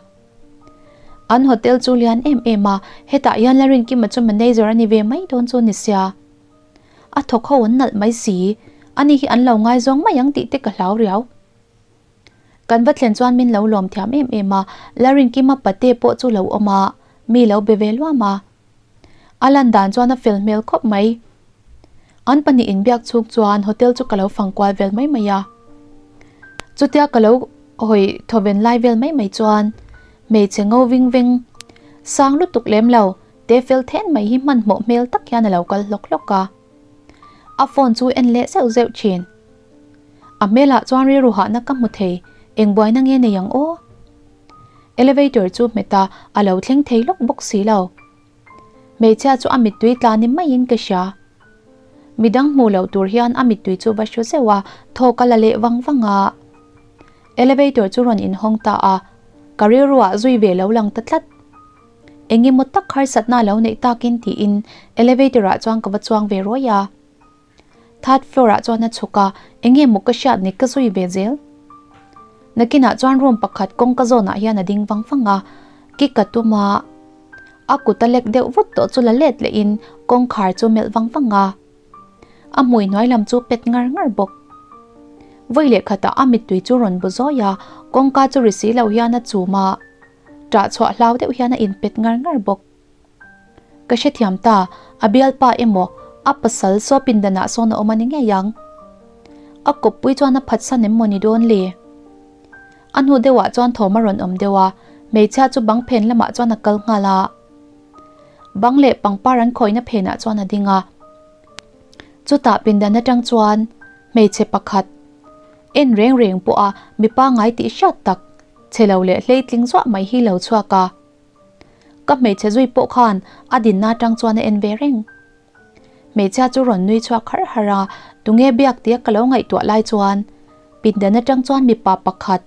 An hotel chu lian em em a, hetah hian Larinkima chu manager a ni ve mai dawn chu ni sia. A thawk ho an nalh mai si, ani hi an lo ngaizawng mai ang tih te ka hlau riau. Kan va thlen chuan min lo lawm thiam em em a, Larinkima pate pawh chu lo awm a, mi lo be ve luam a. A lan dan chuan a fel hmel khawp mai. An pahnih inbiak chhung chuan hotel chu ka lo fang kual vel mai mai a. Chutia ka lo hawi thawven lai vel mai mai chuan hmeichhe ngo ving veng sang lutuk lem lo te fel then mai hi hmanhmawh hmel tak hian a lo kal hlawk hlawk a. A phone chu en leh zeuh zeuh thin. A hmelah chuan rilru hahna ka hmu thei, eng buaina nge nei ang aw? Elevator chu hmet a, a lo thleng thei lawk bawk si lo. Hmeichhia chu a mittui tla ni maiin ka hria. Midang hmuh loh tur hian a mittui chu va hru zeuh a, thawk a la leh vang vang a. Elevator chu rawn inhawng ta a, ka rilruah zui ve lo lang ta tlat. Eng emaw tak harsatna a lo neih takin tiin elevator ah chuan ka va chuang ve ruai a. Third floor ah chuan a chhuk a, eng nge maw ka hriat ni ka zui ve zel. Nakinah chuan room pakhat kawngka zawnah hian a ding vang vang a, kik ka tum a, a kut a lek deuh vut tawh chu la let lehin kawngkhar chu melh vang vang a. A hmui hnuai lam chu pet ngar ngar bawk. Vawi leh khatah a mittui chu rawn bu zawi a, kawngka chu ri si lo hian a chum a, ṭah chhuah hlau deuh hian a inpet ngar ngar bawk. Ka hrethiam ta, a bialpa emaw a pasal saw pindanah sawn a awm a ni ngei ang. A kawppui chuan a phatsan em maw ni dawn le? A hnu deuhah chuan thawm a rawn awm deuh a, hmeichhia chu bang phen lamah chuan a kal nghal a. Bang leh pangpar an khawihna phenah chuan a ding a. Chutah pindan atang chuan hmeichhe pakhat, en reng reng pawha mipa ngai tih hriat tak, chhe lo leh hleitling zuah mai hi lo chhuak a. Ka hmeichhe zui pawh khan a dinna atang chuan a en ve reng. Hmeichhia chu rawn nui chhuak harh harh a, tunge biak tia ka lo ngaihtuah lai chuan pindan atang chuan mipa pakhat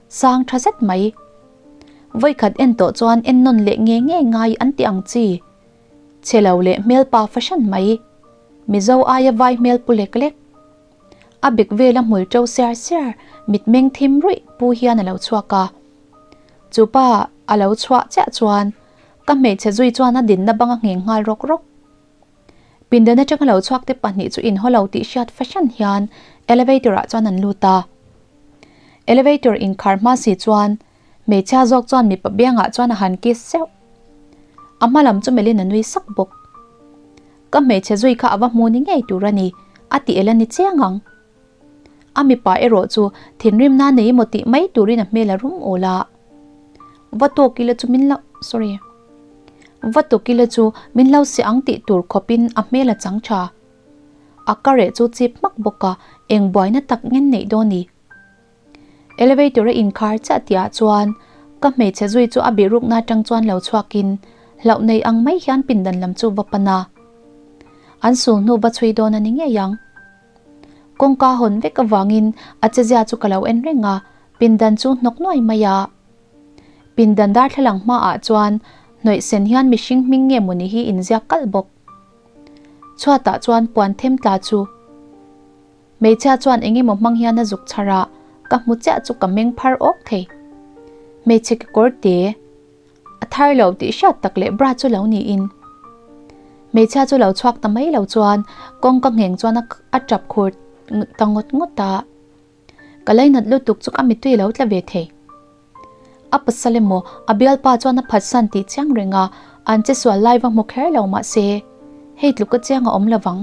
sang tha zet mai. Vawikhat en tawh chuan en nawn leh nge nge ngai an ti ang chi. Chhe lo leh hmelpa fahran mai. Mizo aia vai hmel pu lek lek. A bek vela hmul to siar siar mitmeng thim ruih pu hian a lo chhuak a. Chu pa a lo chhuah chiah chuan ka hmeichhe zui chuan a dinna bang a ngheng nghal rawk rawk. Pindan atanga lo chhuak te pahnih chu inhaw lo tih hriat fahran hian elevator ah chuan an lut a. Elevator inkhar hma si chuan hmeichhia zawk chuan mipa biangah chuan a han kiss zeuh. A hma lam chu melhin a nui sak bawk. Ka hmeichhe zui kha a va hmu ni ngei tur a ni, a ti el a ni chiang ang. A mipa erawh chu thinrimna nei emaw tih mai turin a hmel a rum awl a. Va tawk ila chu min lo, sorry. Va tawk ila chu min lo si ang tih tur khawpin a hmel a chang tha. A ka reh chu chip hmak bawk a, eng buaina tak ngen neih dawn ni. Elevator a inkhar chiah tihah chuan ka hmeichhe zui chu a bihrukna atang chuan lo chhuakin hlauh nei ang mai hian pindan lam chu va pan a. An sul hnu va chhui dawn a ni ngei ang. Kawngka hawn vek avangin a chezia chu ka lo en reng a, pindan chu hnawk nuai mai a. Pindan darthlalang hmaah chuan hnawih sen hian mihring hming nge mawni hi inziak kalh bawk. Chhuatah chuan puan them tla chu hmeichhia chuan eng emaw hmang hian a zuk chhar a, ka hmu chiah chu ka meng phar awk thei. Hmeichhe kekawr te. A thar lo tih hriat tak leh bra chu lo niin. Hmeichhia chu lo chhuak ta mai lo chuan kawngka ngheng chuan a tap khur ta ngawt ngawt a. Ka lainat lutuk chu ka mittui lo tla ve thei. A pasal emaw a bialpa chuan a phatsan tih chiang reng a, an che sual lai va hmu kher lo mahse hei tluka chiang a awm lovang.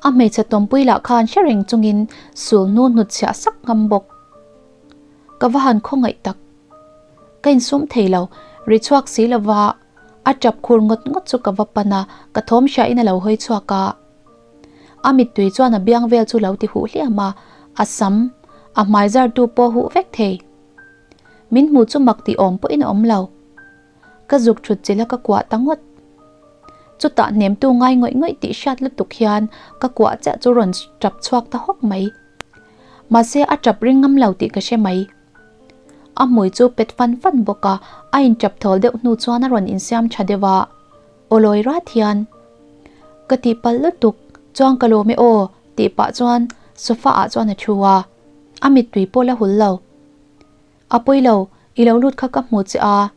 A hmeichhe tawmpui lah khan hre reng chungin sul hnu hnutchhiah sak ngam bawk. Ka va han khawngaih tak. Ka insum thei lo, ri chhuak si lova A tap khur ngawt ngawt chu ka va pan a, ka thawm hria in a lo hawi chhuak a. A mittui chuan a biang vel chu lo ti huh hliam a, a sam, a hmai zar tu pawh huh vek thei. Min hmu chu mak tih awm pawhin a awm lo. Ka zuk thut chilh a ka kuah ta ngawt. Chutah hnemtu ngai ngawih ngawih tih hriat lutuk hian ka kuah chiah chu rawn tap chhuak ta hawk mai. Mahse a tap ring ngam lo tih ka hre mai. A hmui chu pet fan fan bawk a, a intap thawl deuh hnu chuan a rawn insiam tha deuh a, aw lawi rat hian, Ka tihpalh lutuk, chuan ka lawm e aw, tih pah chuan sofa ah chuan a thu a, a mittui pawh la hul lo. A pawi lo, i lo lut kha ka hmu che a,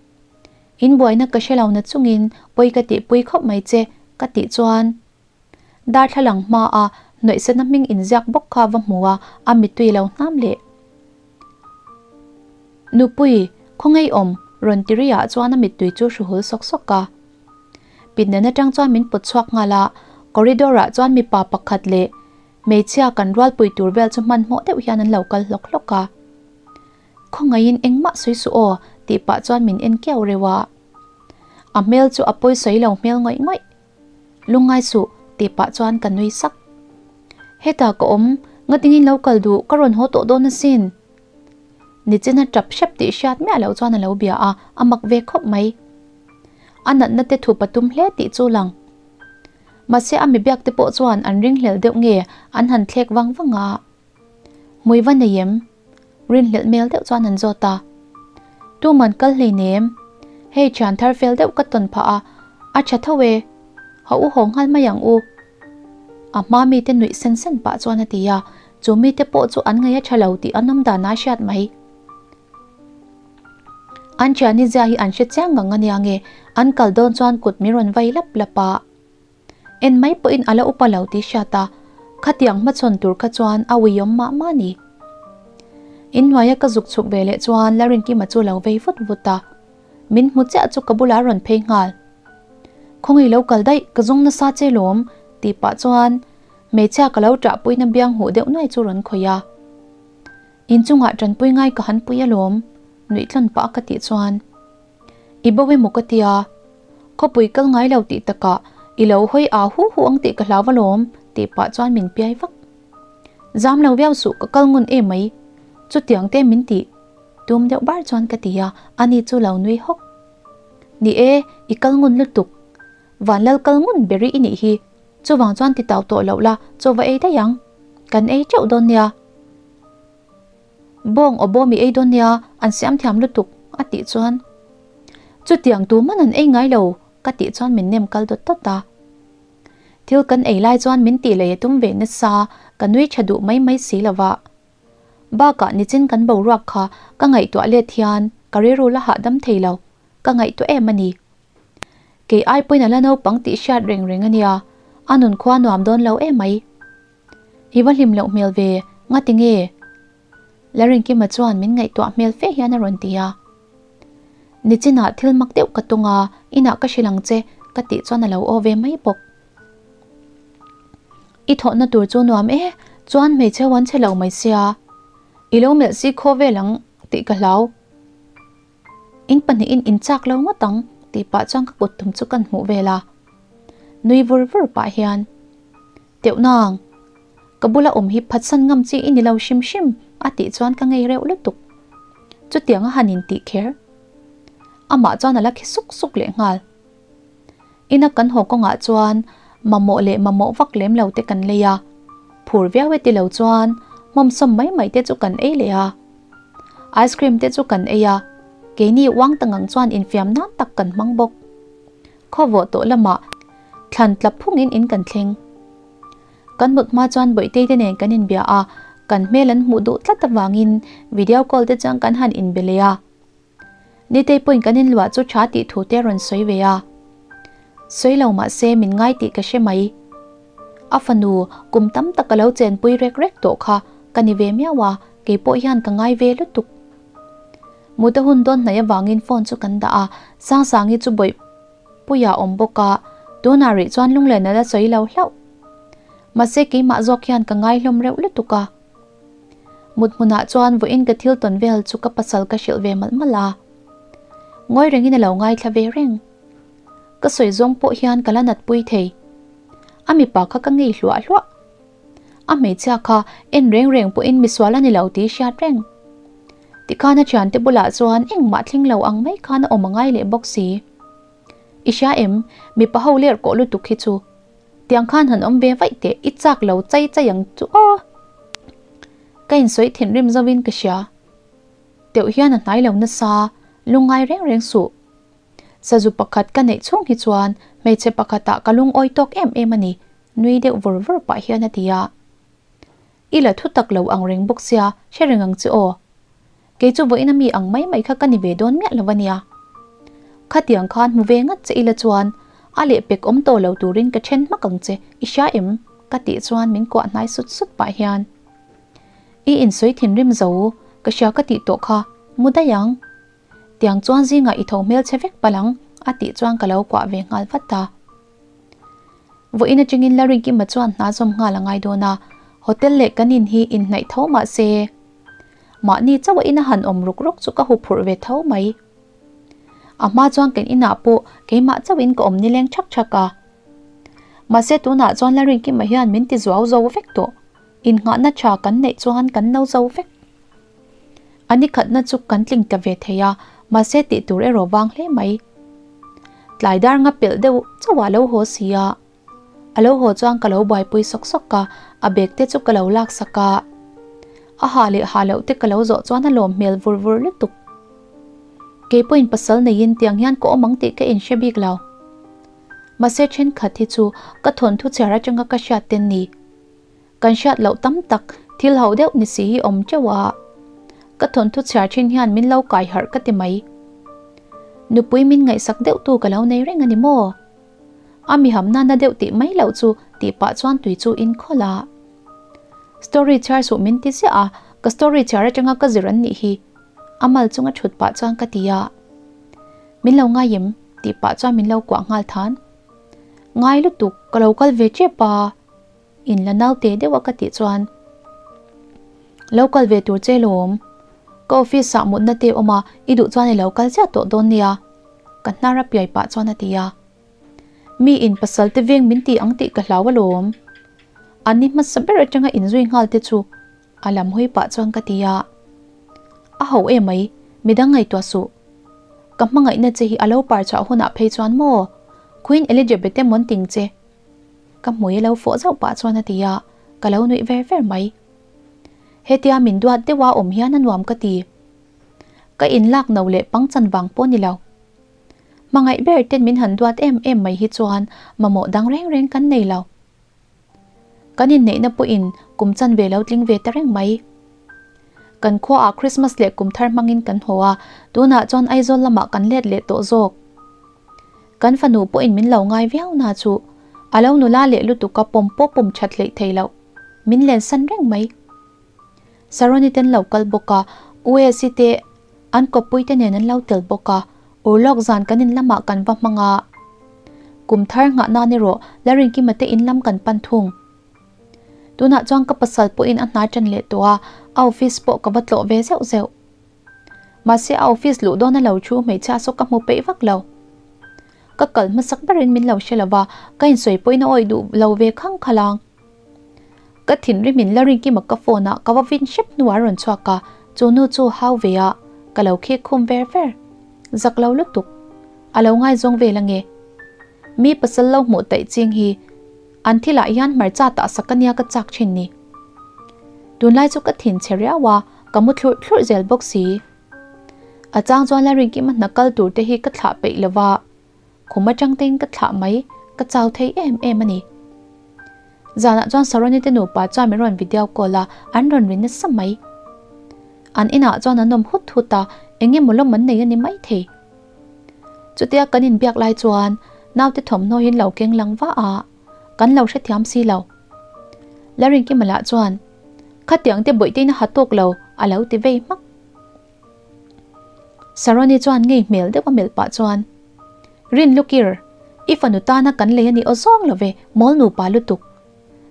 in buaina ka hre lo na chungin pawi ka tihpui khawp mai che, ka tih chuan Darthlalang hmaa hnawihsena hming inziak bawk kha va hmu a, a mittui lo hnam leh. Nupui, khawngaih awm, rawn ti riah chuan a mittui chu hru hul sawk sawk a. Pindan atang chuan min pawt chhuak nghal a, corridor ah chuan mipa pakhat leh hmeichhia kan rualpui tur vel chu hmanhmawh deuh hian an lo kal hlawk hlawk a. Khawngaihin engmah sawi suh aw, tih pah chuan min en kiau reuh a. A hmel chu a pawi sawi lo hmel ngawih ngawih. Lungngai suh, tih pah chuan ka nui sak. Hetah ka awm, ngatingin lo kal duh, ka rawn haw tawh dawn asin. Nichina tap hrep tih hriat miah loh chuan a lo bia a, a mak ve khawp mai. A natna te thup a tum hle tih chu lang. Mahse a mi biak te pawh chuan an ringhlel deuh nge an han thlek vang vang a. Hmui va nei em? Rinhlelh hmel deuh chuan an zawt a. Tuman kal hleinem. Hei thian thar fel deuh ka tawn phah a, a tha tho e. Ha u haw nghal mai ang u. A hma mite nuih sen sen pah chuan a ti a, chu mite pawh chu an ngaih a tha lo tih an awm dan a hriat mai. An thiani zia hi an hre chiang ngang ania nge, an kal dawn chuan kut mi rawn vai lap lap a. En mai pawhin a la upa lo tih hriat a, khatiang hmachhawn tur kha chuan a uiawm mah mah a ni. Inhnuaia ka zuk chhuk ve leh chuan Larinkima chu lo vei vut vut a, min hmu chiah chu ka bulah a rawn phei nghal. Khawngaih lo kal daih, ka zawng nasa che lawm, tih pah chuan hmeichhia ka lo ṭahpuina biang huh deuh nuai chu rawn khawih a. Inchungah ṭanpui ngai ka han pui alawm, nuih tlawn pah ka tih chuan. I bo emaw ka tia? Khawpui kal ngai lo tih takah i lo hawi aa hu hu ang tih ka hlau alawm tih pah chuan min piai vak. Zam lo viau suh ka kal ngun em mai. Chutiang te min tih tum deuh bar chuan ka ti a, ani chu lo nui hawk. Ni e, i kal ngun lutuk. Vanlal kal ngun beri i nih hi. Chuvang chuan ti tau tawh loh la, chaw va ei daih ang. Kan ei teuh dawn nia. Bawng aw bawm i ei dawn nia, an siam thiam lutuk, a tih chuan Chutiang tu man an ei ngai lo, ka tih chuan min nem kal dawt dawt a. Thil kan ei lai chuan min tih lei a tum ve nasa, ka nui tha duh mai mai si lo va. Bakah nichin kan boruak kha ka ngaihtuah let hian ka rilru la hahdam thei lo, ka ngaihtuah em a ni. Kei ai pawhin a la naupang tih hriat reng reng a nia, a nunkhua nuam dawn lo em mai. I va hlim loh hmel ve, ngati nge? Larinkima chuan min ngaihtuah hmel fe hian a rawn ti a. Nichinah thil mak deuh ka tung a, inah ka hrilh ang che, ka tih chuan a lo aw ve mai bawk. I thawhna tur chu nuam e, chuan hmeichhe uan che lo mai sia. I lo melh si khaw vel ang tih ka hlau. In pahnihin in chak lo ngawt ang tih pah chuan ka kut tum chu kan hmuh vel a. Nui vur vur pah hian, Teuh nang, ka bula awm hi phatsan ngam chi i ni lo hrim hrim a tih chuan ka ngei reuh lutuk. Chutiang a han intih kher. Amah chuan a la khi suk suk leh nghal. Ina kan haw kawngah chuan mamawh leh mamawh vak lem lo te kan lei a, phur viau e ti lo chuan hmawmsawm mai mai te chu kan ei leh a. Ice cream te chu kan ei a, keini uang ta ngang chuan infiam nan tak kan hmang bawk. Khawvawh tawh lamah thlan tla phungin in kan thleng. Kan mut hma chuan Bawihtei te nen kan inbia a, kan hmel an hmuh duh tlat avangin video call te chuan kan han inbe leh a. Nitei pawhin kan inluah chu tha tih thu te a rawn sawi ve a. Sawi lo mah se min ngai tih ka hre mai. A fanu kum tam tak ka lo chenpui rek rek tawh kha ka ni ve miau a, kei pawh hian ka ngai ve lutuk. Mut a hun dawn hnaih avangin phone chu kan dah a, Sangsangi chu bawihpuia a awm bawk a, tunah rih chuan lunglen a la sawi lo hlauh. Mahse keimah zawk hian ka ngai hlawm reuh lutuk a. Mut hmunah chuan vawiin ka thil tawn vel chu ka pasal ka hrilh ve malh malh a. Ngawi rengin a lo ngaithla ve reng. Ka sawi zawng pawh hian ka la natpui thei. A mipa kha ka ngei hluah hluah. A hmeichhia kha en reng reng pawhin misual a ni lo tih hriat reng. Tikhan a thiante bulah chuan engmah thleng lo ang mai khan a awm a ngai leh bawk si. I hria em, mipa ho ler kawh lutuk hi chu. Tiang khan han awm ve vaih teh, i chak lo chai chai ang chu aw. Ka insawi thinrim zovin ka hria. Teuh hian a hnai lo nasa, lungngai reng reng suh. Sazu pakhat ka neih chhung hi chuan hmeichhe pakhatah ka lungawi tawk em em a ni, nui deuh vur vur pah hian a ti a. I la thu tak lo ang reng bawk sia, hre reng ang che aw. Kei chu vawiin a mi ang mai mai kha ka ni ve dawn miah lo a nia. Khatiang khan hmu ve ngat che ila chuan a lehpek awm tawh lo turin ka then hmak ang che, i hria em? ka tih chuan min kuah hnai sut sut pah hian. I insawi thinrim zo, ka hria ka tih tawh kha, mu daih ang. Tiang chuan zingah i tho hmel che vek palh ang, a tih chuan ka lo kuah ve nghal vat a. Vawiin atangin Laringkima chuan hna zawm nghal a ngai dawn a, hotel leh kan in hi inhnaih tho mah se, mahni chauh a ina han awm ruk ruk chu ka huphurh ve tho mai. A hma chuan kan inah pawh keimah chauhin ka awm nileng thak thak a. Mahse tunah chuan Laringkima hian min ti zuau zo vek tawh. Innghahna tha kan neih chuan kan no zo vek. A ni khatna chu kan tling ta ve thei a, mahse tih tur erawh vang hle mai. Tlai dar nga pelh deuh chauh ah lo haw si a. A lo haw chuan ka lo buaipui sawk sawk a, a bag te chu ka lo lak sak a. A ha leh ha loh te ka lo zawh chuan a lawm hmel vur vur lutuk. Kei pawhin pasal neiin tiang hian ka awm ang tih ka inhre bik lo. Mahse thenkhat hi chu ka thawnthu chhiar atanga ka hriat ten ni. Kan hriat loh tam tak thil ho deuh ni si hi awm teuh a, ka thawnthu chhiar thin hian min lo kai harh ka ti mai. Nupui min ngaihsak deuh tu ka lo nei reng a ni maw? A mi ham nana deuh tih mai loh chu tih pah chuan tui chu in khawlh a. Story chhiar suh min ti ziah a, ka story chhiar atanga ka zir an nih hi. A mal chunga thut pah chuan ka ti a. Min lo ngai em? tih pah chuan min lo kuah nghal than. Ngai lutuk, ka lo kal ve tep a. In la naute deuh a ka tih chuan Lo kal ve tur che lawm. Ka office ah mutna te awm a, i duh chuan i lo kal chiah tawh dawn nia. Ka hnar a piai pah chuan a ti a. Mi in pasal te veng min ti ang tih ka hlau alawm. An ni hmasa ber atanga inzui nghal te chu a lam hawi pah chuan ka ti a. A ho emai, midang ngaihtuah suh. Ka hmangaihna che hi a lo par chhuah hunah phei chuan maw Queen Elizabeth emaw an ting che. Ka hmui a lo fawh zauh pah chuan a ti a, ka lo nuih ver ver mai. Hetia min duat deuh a awm hian a nuam ka ti. Ka inlak no leh pangchan vang pawh ni lo. Hmangaih ber ten min han duat em em mai hi chuan mamawh dang reng reng kan nei lo. Kan inneihna pawhin kum chan ve lo tling ve ta reng mai. Kan khuaah Christmas leh kum thar hmangin kan haw a, tunah chuan Aizawl lamah kan let leh tawh zawk. Kan fanu pawhin min lo ngai viau na chu a lo nula leh lutuk a pawm pawh pawm that hleih thei loh. Min len san reng mai. Saroni ten lo kal bawk a, UAC te an kawppui te nen an lo tel bawk a, urlawk zan kan in lamah kan va hmang a. Kum thar nghah nan erawh Larinkima te in lam kan pan thung. Tunah chuan ka pasal pawhin a hna tan leh tawh a, a office pawh ka va tlawh ve zeuh zeuh. Mahse a office luh dawn a lo thu hmeichhia saw ka hmu peih vak lo. Ka kal hmasak berin min lo hre lo va, ka insawi pawhin a awih duh lo ve khang khalh ang. Ka thinrim in la ringkim a ka phone a ka va vin hrep hnuah a rawn chhuak a, chu nu chu hau ve a, ka lo khik khum ver ver. Zak lo lutuk. A lo ngaizawng vel ange. Mi pasal lo hmuh taih ching hi an thilah hian hmarcha tah sak ania ka chak thin ni. Tunlai chu ka thin chhe riau a, ka mu thlurh thlurh zel bawk si. A chang chuan la ringkim a hna kal tur te hi ka thlah peih lo va, khum atang tein ka thlah mai, ka chau thei em em a ni. Zanah chuan Saroni te nupa chuan min rawn video call a, an rawn ri nasa mai. An inah chuan an awm hut hut a, eng emaw lawm an nei a ni maithei. Chutia kan inbiak lai chuan naute thawmhnaw hi an lo keng lang va a, kan lo hrethiam si lo. Laringkima lah chuan, Khatiang te bawihte in a ha tawk lo, a lo ti vei hmak. Saroni chuan ngei hmel deuh a melh pah chuan, Rin Lukir, i fanu tana kan lei a ni aw zawng lo ve, mawl nupa lutuk.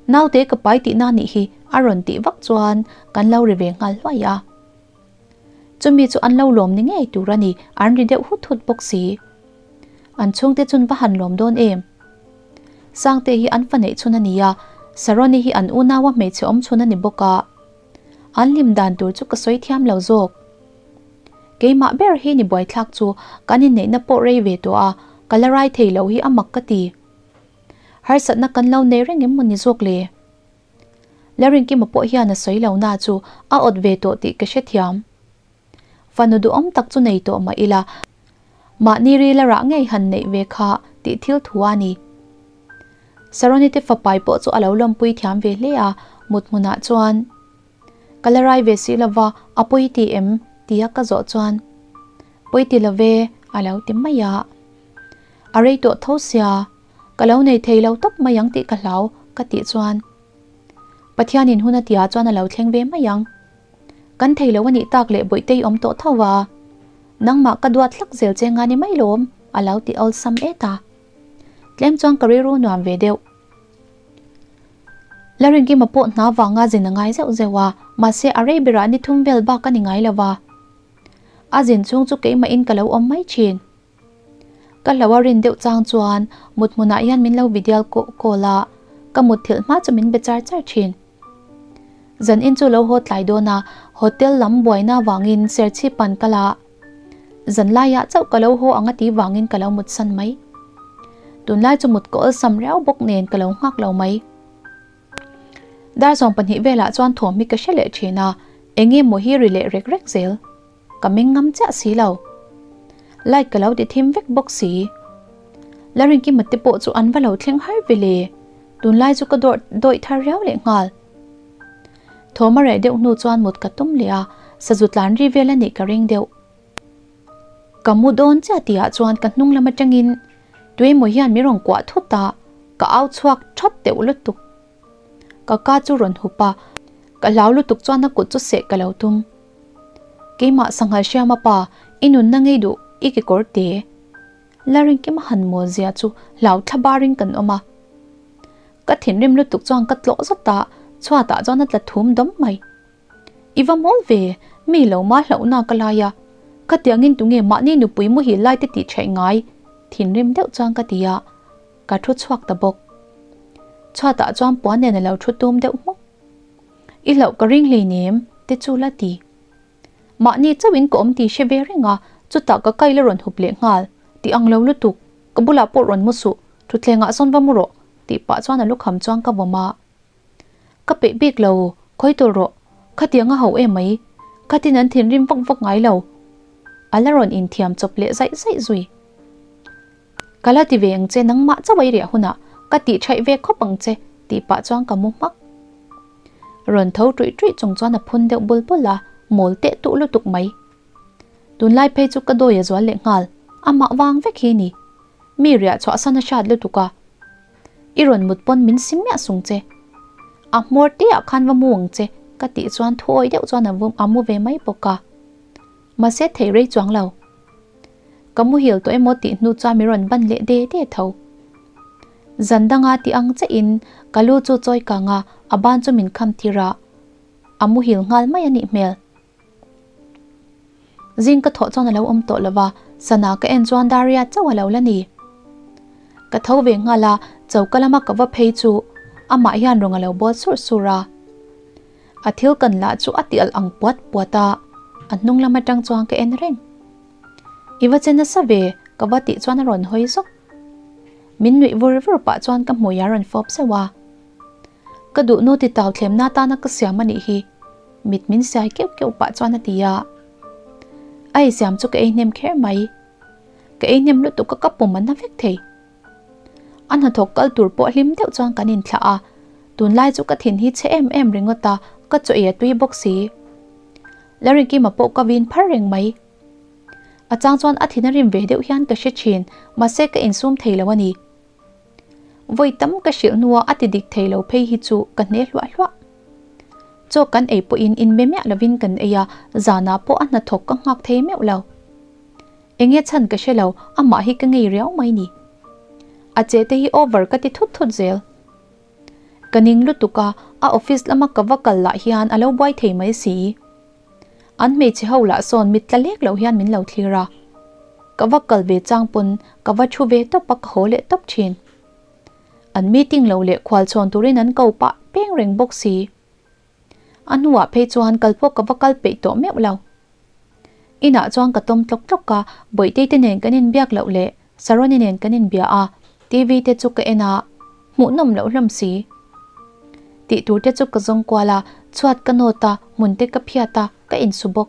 Naute ka pai tihna nih hi, a rawn tih vak chuan kan lo ri ve nghal hluai a. Chumi chu an lo lawm ni ngei tur a ni, an ri deuh hut hut bawk si. An chhungte chun va han lawm dawn em? Sangte hi an fa neih chhun a ni a, Saroni hi an unaua hmeichhe awm chhun a ni bawk a. An hlim dan tur chu ka sawi thiam lo zawk. Keimah ber hi ni buaithlak chu kan inneihna pawh rei ve tawh a, ka la rai thei lo hi a mak ka ti. Harsatna kan lo nei reng em maw ni zawk le? Larinkima pawh hian a sawi lo na chu a awt ve tawh tih ka hrethiam. Fanu duhawm tak chu nei tawh mah ila, mahni rila rah ngei han neih ve kha tih thil thu a ni. Saroni te fapai pawh chu a lo lawmpui thiam ve hle a, mut hmunah chuan, Ka la rai ve si lova, a pawi ti em? tia ka zawh chuan, Pawi ti love, a lo ti mai a. A rei tawh tho sia, ka lo nei thei lo tawp mai ang tih ka hlau, ka tih chuan, Pathianin hun a tia chuan a lo thleng ve mai ang. Kan thei lo a nih tak leh Bawihtei awm tawh tho a, nangmah ka duat hlak zel che nga ni mai lawm, a lo ti awlsam et a. Tlem chuan ka rilru nuam ve deuh. Larinkima pawh hna vanga zin a ngai zeuh zeuh a, mahse a rei berah ni thum vel bak a ni ngai lo va. A zin chhung chu keimahin ka lo awm mai thin. Ka hlo a rin deuh chang chuan mut hmunah hian min lo bidial kawh kawl a, ka mutthilh hma chu min be char char thin. Zan in chu lo haw tlai dawn a, hotel lam buaina vangin Serchhip pan kal a, zan laiah chauh ka lo haw ang a tih vangin ka lo mutsan mai. Tunlai chu mut ka awlsam riau bawk nen ka lo nghak lo mai. Dar 12 velah chuan thawm hi ka hre leh thin a, eng nge maw hi ri leh rek rek zel. Ka meng ngam chiah si lo. Light ka lo ti thim vek bawk si. Laringkima te pawh chu an va lo thleng har ve le. Tunlai chu ka dawr dawih thar riau leh nghal. Thawm a reh deuh hnu chuan mut ka tum leh a, sazu tlan ri vel a nih ka ring deuh. Ka mu dawn chiah tihah chuan ka hnung lam atangin tuemaw hian min rawn kuah thut a, ka au chhuak thawt deuh lutuk. Ka ka chu rawn hup a, ka hlau lutuk chuan a kut chu seh ka lo tum. Keimah sanghal hriama pa, i nunna ngei duh i kekawr te. Laringkima han mawl zia chu hlau thla barin kan awm a. Ka thinrim lutuk chuan ka tlawh zat a, chhuatah chuan a tla thum dawm mai. I va mawl ve, mi lo ma hlauhna ka lai a. Khatiangin tunge mahni nupui muhil lai te tih theih ngai? Thinrim deuh chuan ka ti a, ka thu chhuak ta bawk. Chhuatah chuan puan nen a lo thu tum deuh hmuk. I hlauh ka ring hleinem te chu la ti. Mahni chauhin ka awm tih hre ve reng a, chutah ka kail a rawn hup leh nghal. Ti ang lo lutuk, ka bulah pawh rawn mu suh, thutthlengah sawn va mu rawh, tih pah chuan a lukham chuan ka vawm a. Ka peih bik lo, khawi tawlh rawh, khatiang a hauh em mai, khatin an thinrim vak vak ngai lo. A la rawn inthiam chawp leh zaih zaih zui. Ka la ti ve ang che nangmah chauh a i riah hunah ka tih thaih ve khawp ang che tih pah chuan ka mu hmak. Rawn tho ṭuih ṭuih chung chuan a phun deuh bul bul a, mawl teh tuh lutuk mai. Tunlai phei chu ka dawi a zual leh nghal, amah vang vek hi ni. Mi riah chhuah san a hrat lutuk a. I rawn mut pawn min sim miah sung che. A hmawr te ah khan va mu ang che ka tih chuan thuawi deuh chuan a mu ve mai bawk a. Mahse thei rei chuang lo. Ka muhil tawh emaw tih hnu chuan min rawn ban leh de de tho. Zan danga ti ang che in ka lu chu chawi kang a, a ban chu min kham tir a, a muhil nghal mai a nih hmel. Zing ka thawh chuan a lo awm tawh lo va, sana ka en chuan Daria chauh a lo la ni. Ka tho ve nghal a, choka lama ka va phei chu amah hian rawn a lo bawl surh surh a. A thil kan lah chu a ti alh ang puat puat a, a hnung lam atang chuan ka en reng. I va che nasa ve, ka va tih chuan a rawn hawi zawk. Min nuih vur vur pah chuan ka hmui a rawn fawp zeuh a. Ka duh nu ti tau thlemna atana ka siam a nih hi, mit min siai keuh keuh pah chuan a ti a. A ei siam chu ka ei hnem kher mai. Ka ei hnem lutuk a ka pum a na vek thei. A hnathawk kal tur pawh hlim deuh chuan kan inthlah a, tunlai chu ka thin hi chhe em em ringawt a, ka chaw ei a tui bawk si. Larikima pawh ka vin phar reng mai. A chang chuan a thin a rim ve deuh hian ka hre thin, mahse ka insum thei lo a ni. Vawi tam ka hrilh hnua a ti dik thei lo phei hi chu ka hne hluah hluah. Chaw kan ei pawhin inbe miah lovin kan ei a, zanah pawh a hnathawk ka nghak thei meuh lo. Enge chhan ka hre lo, amah hi ka ngei riau mai ni. A che te hi over ka ti thut thut zel. Ka ning lutuk a, a office lama ka va kal lah hian a lo buai thei mai si. An hmeichhe ho lah sawn mit tla lek lo hian min lo thlir a. Ka va kal ve chang pawn ka va thu ve tawp a ka haw leh tawp thin. An meeting lo leh khual chhawn turin an ko pah peng reng bawk si. A hnuah phei chuan kal pawh ka va kal peih tawh meuh lo. Inah chuan ka tawm tlawk tlawk a, Bawihtei te nen kan inbiak loh leh Saroni nen kan inbia a, TV te chu ka en a, hmuhnawm loh hlawm si. Tih tur te chu ka zawng kual a, chhuat ka nawt a, hmun te ka phiat a, ka insu bawk.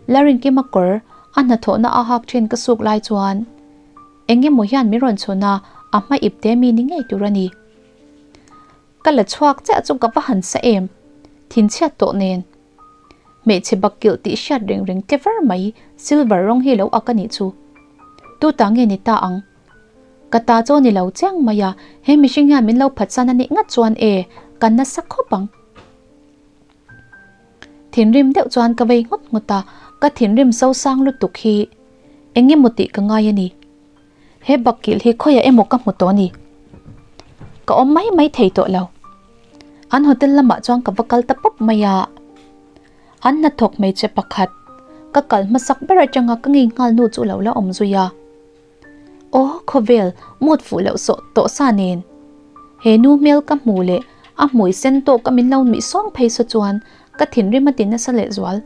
Larinkima kawr a hnathawhna a hak thin ka suk lai chuan eng emaw hian min rawn chhun a, a hma ip te mi ni ngei tur a ni. Ka la chhuak chiah chu ka va han sa em, thinchhiat tawh nen. Hmeichhe bakkilh tih hriat reng reng tle var mai silver rawng hi lo ak a nih chu. Tu ta nge ni ta ang? Ka ta chaw ni lo chiang mai a, he mihring hian min lo phatsan a nih ngat chuan e, kan nasa khawp ang. Thinrim deuh chuan ka vei nghut nghut a, ka thinrim sosang lutuk hi eng emaw tih ka ngai a ni. He bakkilh hi khawiah emaw ka hmu tawh a ni. Ka awm mai mai thei tawh lo. An hotel lamah chuan ka va kal ta pawp mai a. An hnathawk hmeichhe pakhat ka kal hmasak ber atanga ka ngei nghal nu chu lo la awm zui a. Aw khawvel mood fuh loh sawh tawh sa nen. He nu hmel ka hmu leh a hmui sen tawk a min lo nuih sawng phei saw chuan ka thinrim a ti nasa lehzual.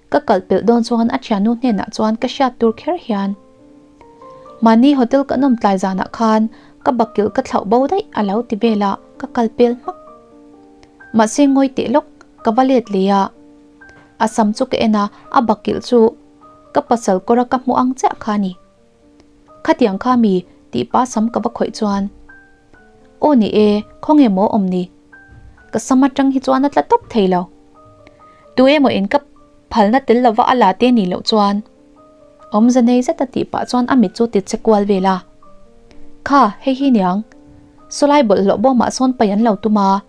Ka kal pelh dawn chuan a thiannu hnenah chuan ka hriat tur kher hian mahni hotel ka nawm tlai zanah khan ka bakilh ka thlauh bo daih a lo ti vel a, ka kal pel hmak. Mahse ngawi teh lawk ka va let leh a, a sam chu ka en a, a bakilh chu ka pasal kawra ka hmuh ang chiah kha a ni. Khatiang kha mi tih pa sam ka va khawih chuan Aw ni e, khawnge maw awm ni? Ka sam atang hi chuan a tla tawp thei lo. Tu emaw in ka phalna tel lova a la te nih loh chuan awmze nei zet a tih pah chuan a mit chu ti che kual vel a. Kha, hei hi niang. Sawlai bawlhhlawh bawmah sawn pai an lo tum a.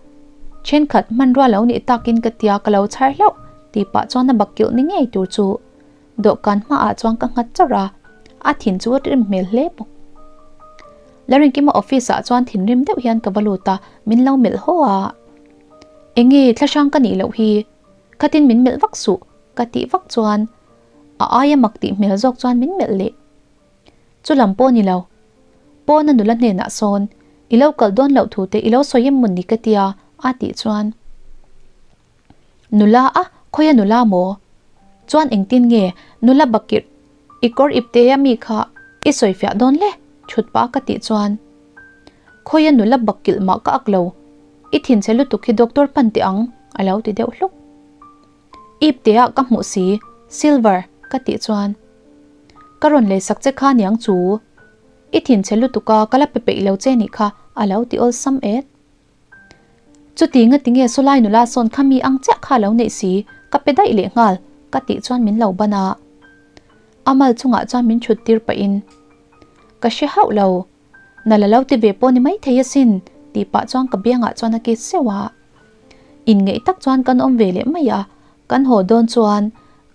Thenkhat hmanrua lo nih takin ka tia ka lo chhar hlauh tih pah chuan a bakkilh ni ngei tur chu Dawhkan hmaah chuan ka nghat chawrh a, a thin chu rim hmel hle bawk. Larinkima office ah chuan thinrim deuh hian ka va lut a, min lo melh haw a. Enge thlahrang ka nih loh hi, khatin min melh vak suh ka tih vak chuan a aia mak tih hmel zawk chuan min melh leh. Chu lam pawh ni lo, pawna nula hnenah sawn i lo kal dawn loh thu te i lo sawi em maw ni ka tia a tih chuan. Nula a, khawia nula maw? Chuan engtin nge nula bakirh i kawr ipte a mi kha i sawifiah dawn le? Chhut pah ka tih chuan Khawia nula bakkilh mah ka ak lo, i thinchhe lutuk hi doctor pan teh ang a lo ti deuh hluk. Ipte ah ka hmuh si, silver ka tih chuan Ka rawn leisak che kha niang chu, i thinchhe lutuk a ka la pe peih lo che nih kha a lo ti awlsam et. Chuti nga tinge sawlai nula sawn kha mi ang chiah kha lo neih si, ka pe daih leh nghal, ka tih chuan min lo ban a. A mal chungah chuan min thut tir pahin, Ka hre hauh lo, na la lo ti ve pawh ni maithei asin, tih pah chuan ka biangah chuan a kit seuh a. Inngeih tak chuan kan awm ve leh mai a, kan haw dawn chuan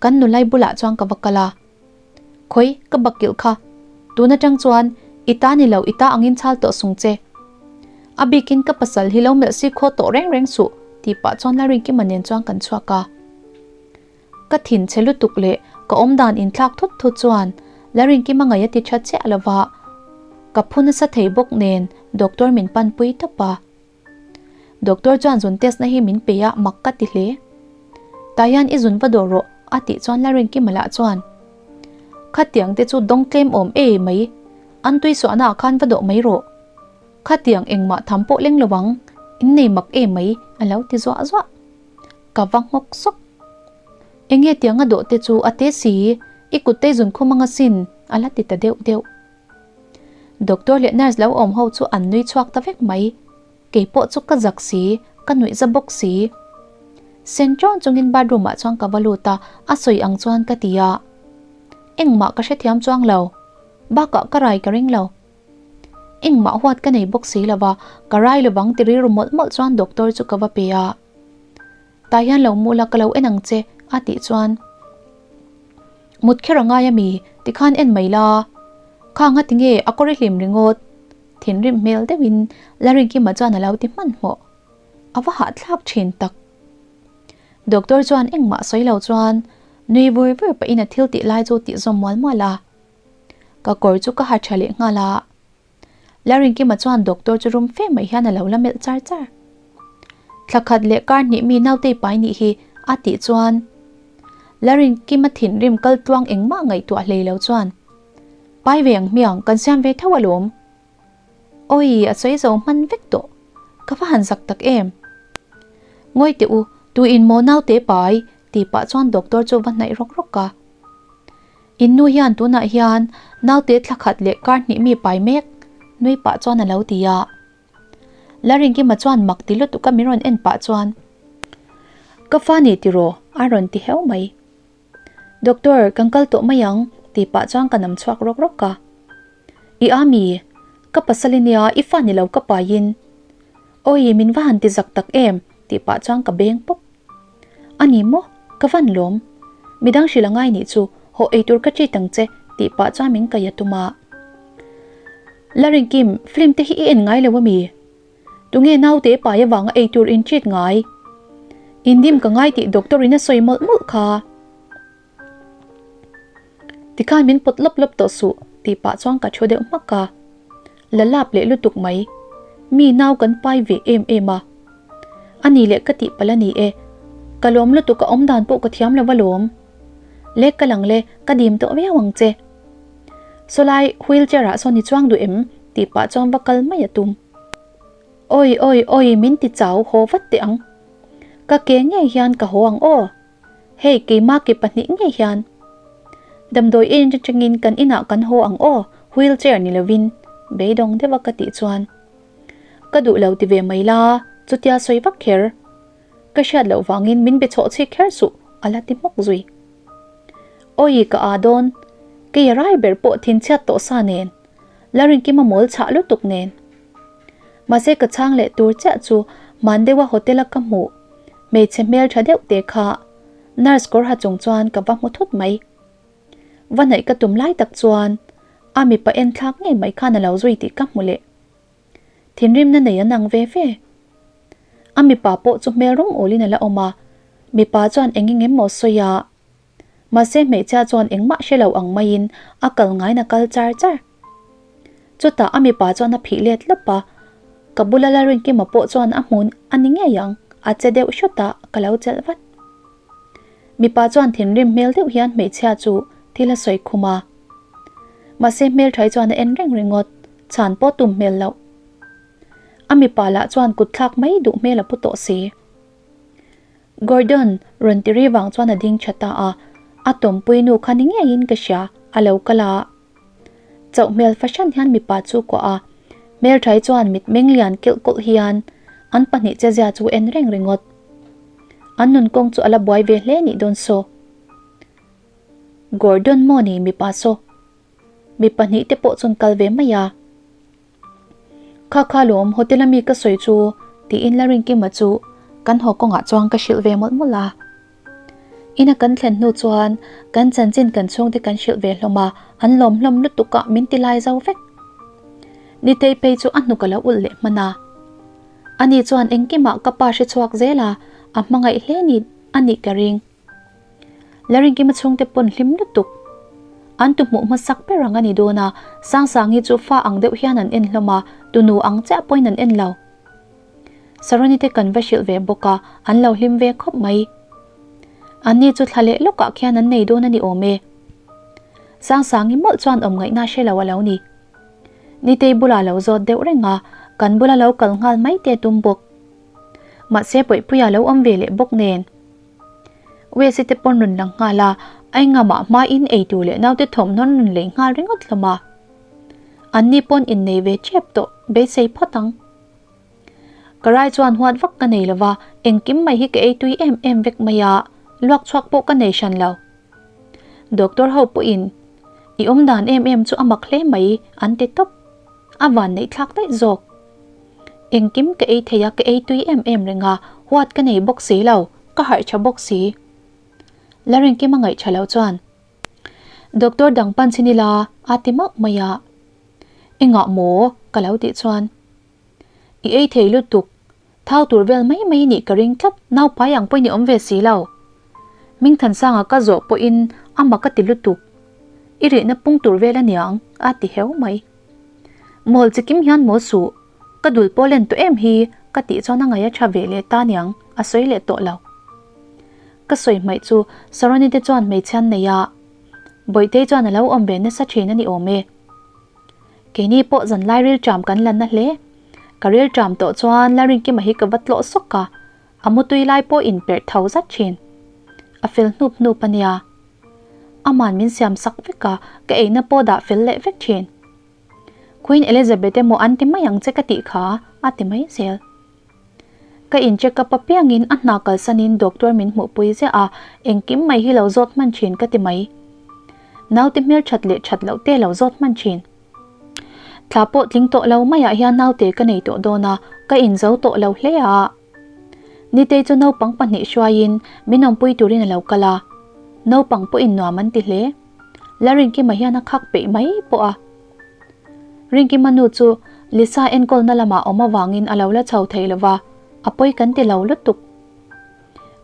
kan nulai bulah chuan ka va kal a. Khawi, ka bakkilh kha. Tun atang chuan i ta ni lo, i ta angin chhal tawh sung che. A bikin ka pasal hi lo melh si khaw tawh reng reng suh, tih pah chuan Larinkima nen chuan kan chhuak a. Ka thin chhe lutuk leh ka awmdan inthlak thut thut chuan Larinkima ngaih a ti tha chiah lo va, ka phu nasa thei bawk nen doctor min panpui tawp a. Doctor chuan zun test na hi min pe a, mak ka ti hle. Tah hian i zun va dawh rawh a tih chuan Larinkima lah chuan Khatiang te chu dawng tlem awm e mai, an tui suahna ah khan va dawh mai rawh. Khatiang engmah tham pawh leng lo ang, in nei mak e mai a lo ti zuah zuah. Ka va nghawk sawk. Enge tiang a dawh te chu a te si, i kut te zun khum anga sin a la ti ta deuh deuh. Doctor leh nurse lo awm ho chu an nui chhuak ta vek mai. Kei pawh chu ka zak si, ka nuih za bawk si. Sen ṭawn chungin bathroom ah chuan ka va lut a, a sawi ang chuan ka ti a. Engmah ka hrethiam chuang lo. Bakah ka rai ka ring lo. Engmah huat ka nei bawk si lo va, ka rai lovang ti rilru mawlh mawlh chuan doctor chu ka va pe a. Tah hian lo mu la ka lo en ang che a tih chuan Mut kher a ngai ami tikhan en mai la Kha nga tinge a kawr i hlim ringawt thinrim hmel deuhin Larinkima chuan a lo ti hmanhmawh. A va hahthlak thin tak. Doctor chuan engmah sawi lo chuan Nui vur vur pahin a thil tih lai chu tih zawm mual mual a. Ka kawr chu ka ha tha leh nghal a. Larinkima chuan doctor chu rum fe mai hian a lo la melh char char. Thla khat leh kar hnih mi nautei pai nih hi a tih chuan Larinkima thinrim kal tluang engmah ngaihtuah hlei lo chuan Pai ve ang hmiang kan siam ve tho alawm. Awi a sawi zo hman vek tawh. Ka va han zak tak em. Ngawi teh u, tu in maw naute pai tih pah chuan doctor chu va hnaih rawk rawk a. In nu hian tunah hian naute thla khat leh kar hnih mi pai mek nui pah chuan a lo ti a. Laringkima chuan mak ti lutuk a min rawn en pah chuan Ka fa ni tiraw a rawn ti heu mai. Doctor, kan kal tawh mai ang tih pah chuan ka nam chhuak rawk rawk a. I a mi? Ka pasal i nia i fa ni lo ka paiin. Awi min va han ti zak tak em tih pah chuan ka beng pawp. A ni maw? Ka van lawm. Midang hrilh a ngai nih chu, haw ei tur ka treat ang che tih pah chuan min kaih a tum a. Laringkim, film te hi i en ngai lo a mi? Tunge naute pai avanga ei tur in treat ngai? Indim ka ngai tih doctor in a sawi mawlh mawlh kha. Tikhan min pawt lawp lawp tawh suh tih pah chuan ka thu deuh hmak a. La lap leh lutuk mai. Mi nau kan pai ve em em a. A ni leh ka tih palh a ni e. Ka lawm lutuk a awm dan pawh ka thiam lo alawm. Le ka lang le ka dim tawh viau ang che. Sawlai wheel chair ah sawn i chuang duh em tih pah chuan va kal mai a tum. Awi awi awi min ti chau haw vat teh ang. Ka ke ngei hian ka haw ang aw. Hei keimah ke pahnih ngei hian damdawi en atangin kan inah kan haw ang aw wheel chair ni lovin beidawng deuh a ka tih chuan ka duh lo ti ve mai la chutia sawi vak kher ka hriat loh vangin min be chhawh chhik kher suh a la ti hmawk zui. Awi ka aa dawn kei a rai ber pawh thinchhiat tawh sa nen la rinkima mawl chhah lutuk nen. Mahse ka chhang leh tur chiah chu hman deuha hotel a ka hmuh hmeichhe hmel tha deuh te kha nurse kawr ha chung chuan ka va hmu thut mai. Va hnaih ka tum lai tak chuan a mipa en thlak ngei mai khan a lo zui tih ka hmu leh. Thinrimna nei an ang ve ve. A mipa pawh chu hmel rawng awlin a la awm a, mipa chuan eng eng emaw sawi a. Mahse hmeichhia chuan engmah hre lo ang maiin a kal ngaiin a kal char char. Chutah a mipa chuan a phih let lawp a, ka bula Lalrinkima pawh chuan a hmun a ni ngei ang, a che deuh hrut a, ka lo chelh vat. Mipa chuan thinrim hmel deuh hian hmeichhia chu thil a sawi khum a. Mahse hmelthai chuan a en reng ringawt, chhan pawh tum hmel loh. A mipa lah chuan kut thlak mai duh hmel a pu tawh si. Gordon rawn ti ri vang chuan a ding tha ta a, a tawmpui nu kha ni ngeiin ka hria, a lo kal a. Chauh hmel fahran hian mipa chu kuah a, hmelthai chuan mit meng lian kilh kawlh hian an pahnih che zia chu en reng ringawt. An nun kawng chu a la buai ve hle nih dawn saw. Gordon maw ni mipa saw. Mi pahnih te pawh chuan kal ve mai a. Kha kha lawm hotel a mi ka sawi chu tiin Larinkima chu kan haw kawngah chuan ka hrilh ve mawlh mawlh a. Ina kan thlen hnu chuan kan chanchin kan chhungte kan hrilh ve hlawm a, an lawm hlawm lutuk a min ti lai zo vek. Nitei phei chu a hnuk a lo ulh leh hman a. Ani chuan engkimah ka pa hre chhuak zel a, a hmangaih hle ni a nih ka ring. Larinkima chhungte pawn hlim lutuk. An tu hmuh hmasak ber ang a ni dawn a, Sangsangi chu fa ang deuh hian an en hlawm a, tunu ang chiah pawhin an en lo. Saroni te kan va hrilh ve bawk a, an lo hlim ve khawp mai. Anni chu thla leh lawkah khian an nei dawn a ni awm e. Sangsangi mawlh chuan awm ngaihna hre lo a lo ni. Nitei bulah lo zawt deuh reng a, kan bula lo kal nghal mai te tum bawk. Mahse Pawihpuia lo awm ve leh bawk nen. Wesi te pawn rawn lang nghal a, a engamah hmain eitur leh naute thawmhnaw an rawn lei nghal ringawt hlawm a. Anni pawn innei ve tep tawh, beisei phawt ang. Ka rai chuan huat vak ka nei lova, engkim mai hi ka ei tui em em vek mai a, luak chhuak pawh ka nei hran lo. Doctor ho pawhin, I awm dan em em chu a mak hle mai, an ti tawp. A van neih thlak daih zawk. Engkim ka ei thei a, ka ei tui em em reng a, huat ka nei bawk si lo, ka harh tha bawk si. Laringkim a ngaih tha lo chuan, Doctor dang pan chin ila, a ti mauh mai a. Engah maw? ka lo tih chuan, I ei thei lutuk, thau tur vel mai mai nih ka ring tlat, naupai ang pawhin i awm ve si lo. Hmingthansanga ka zawh pawhin a mak a ti lutuk. I rihna pung tur vel a niang a ti heu mai. Mawl chikim hian maw suh, ka dul pawh len tawh em hi ka tih chuan a ngaih a tha ve leh ta niang a sawi leh tawh lo. Ka sawi hmaih chu Saroni te chuan hmeichhe an nei a, Bawihtei chuan a lo awm ve nasa thin a ni awm e. Keini pawh zanlai rilṭam kan la na hle. Ka rilṭam tawh chuan Lalrinkima hi ka va tlawh sawk a, a mutui lai pawh inperh tho zat thin. A fel hnup hnup a nia. Aman min siam sak vek a, ka eina pawh dah fel leh vek thin. Queen Elizabeth emaw an ti mai ang che ka tih kha, a ti mai zel. Ka in check up apiangin a hna kalsanin doctor min hmuhpui ziah a, engkim mai hi lo zawt hman thin ka ti mai. Naute hmelthat leh that loh te lo zawt hman thin. Thla pawh tling tawh lo maiah hian naute ka nei tawh dawn a, ka in zo tawh lo hle a. Nitei chu naupang pahnih hruaiin min awmpui turin a lo kal a, naupang pawhin nuam an ti hle. Larinkima hian a khak peih mai pawh a. Rinkima nu chu Lisa enkawlna lamah awm avangin a lo la chho thei lo va, a pawi kan ti lo lutuk.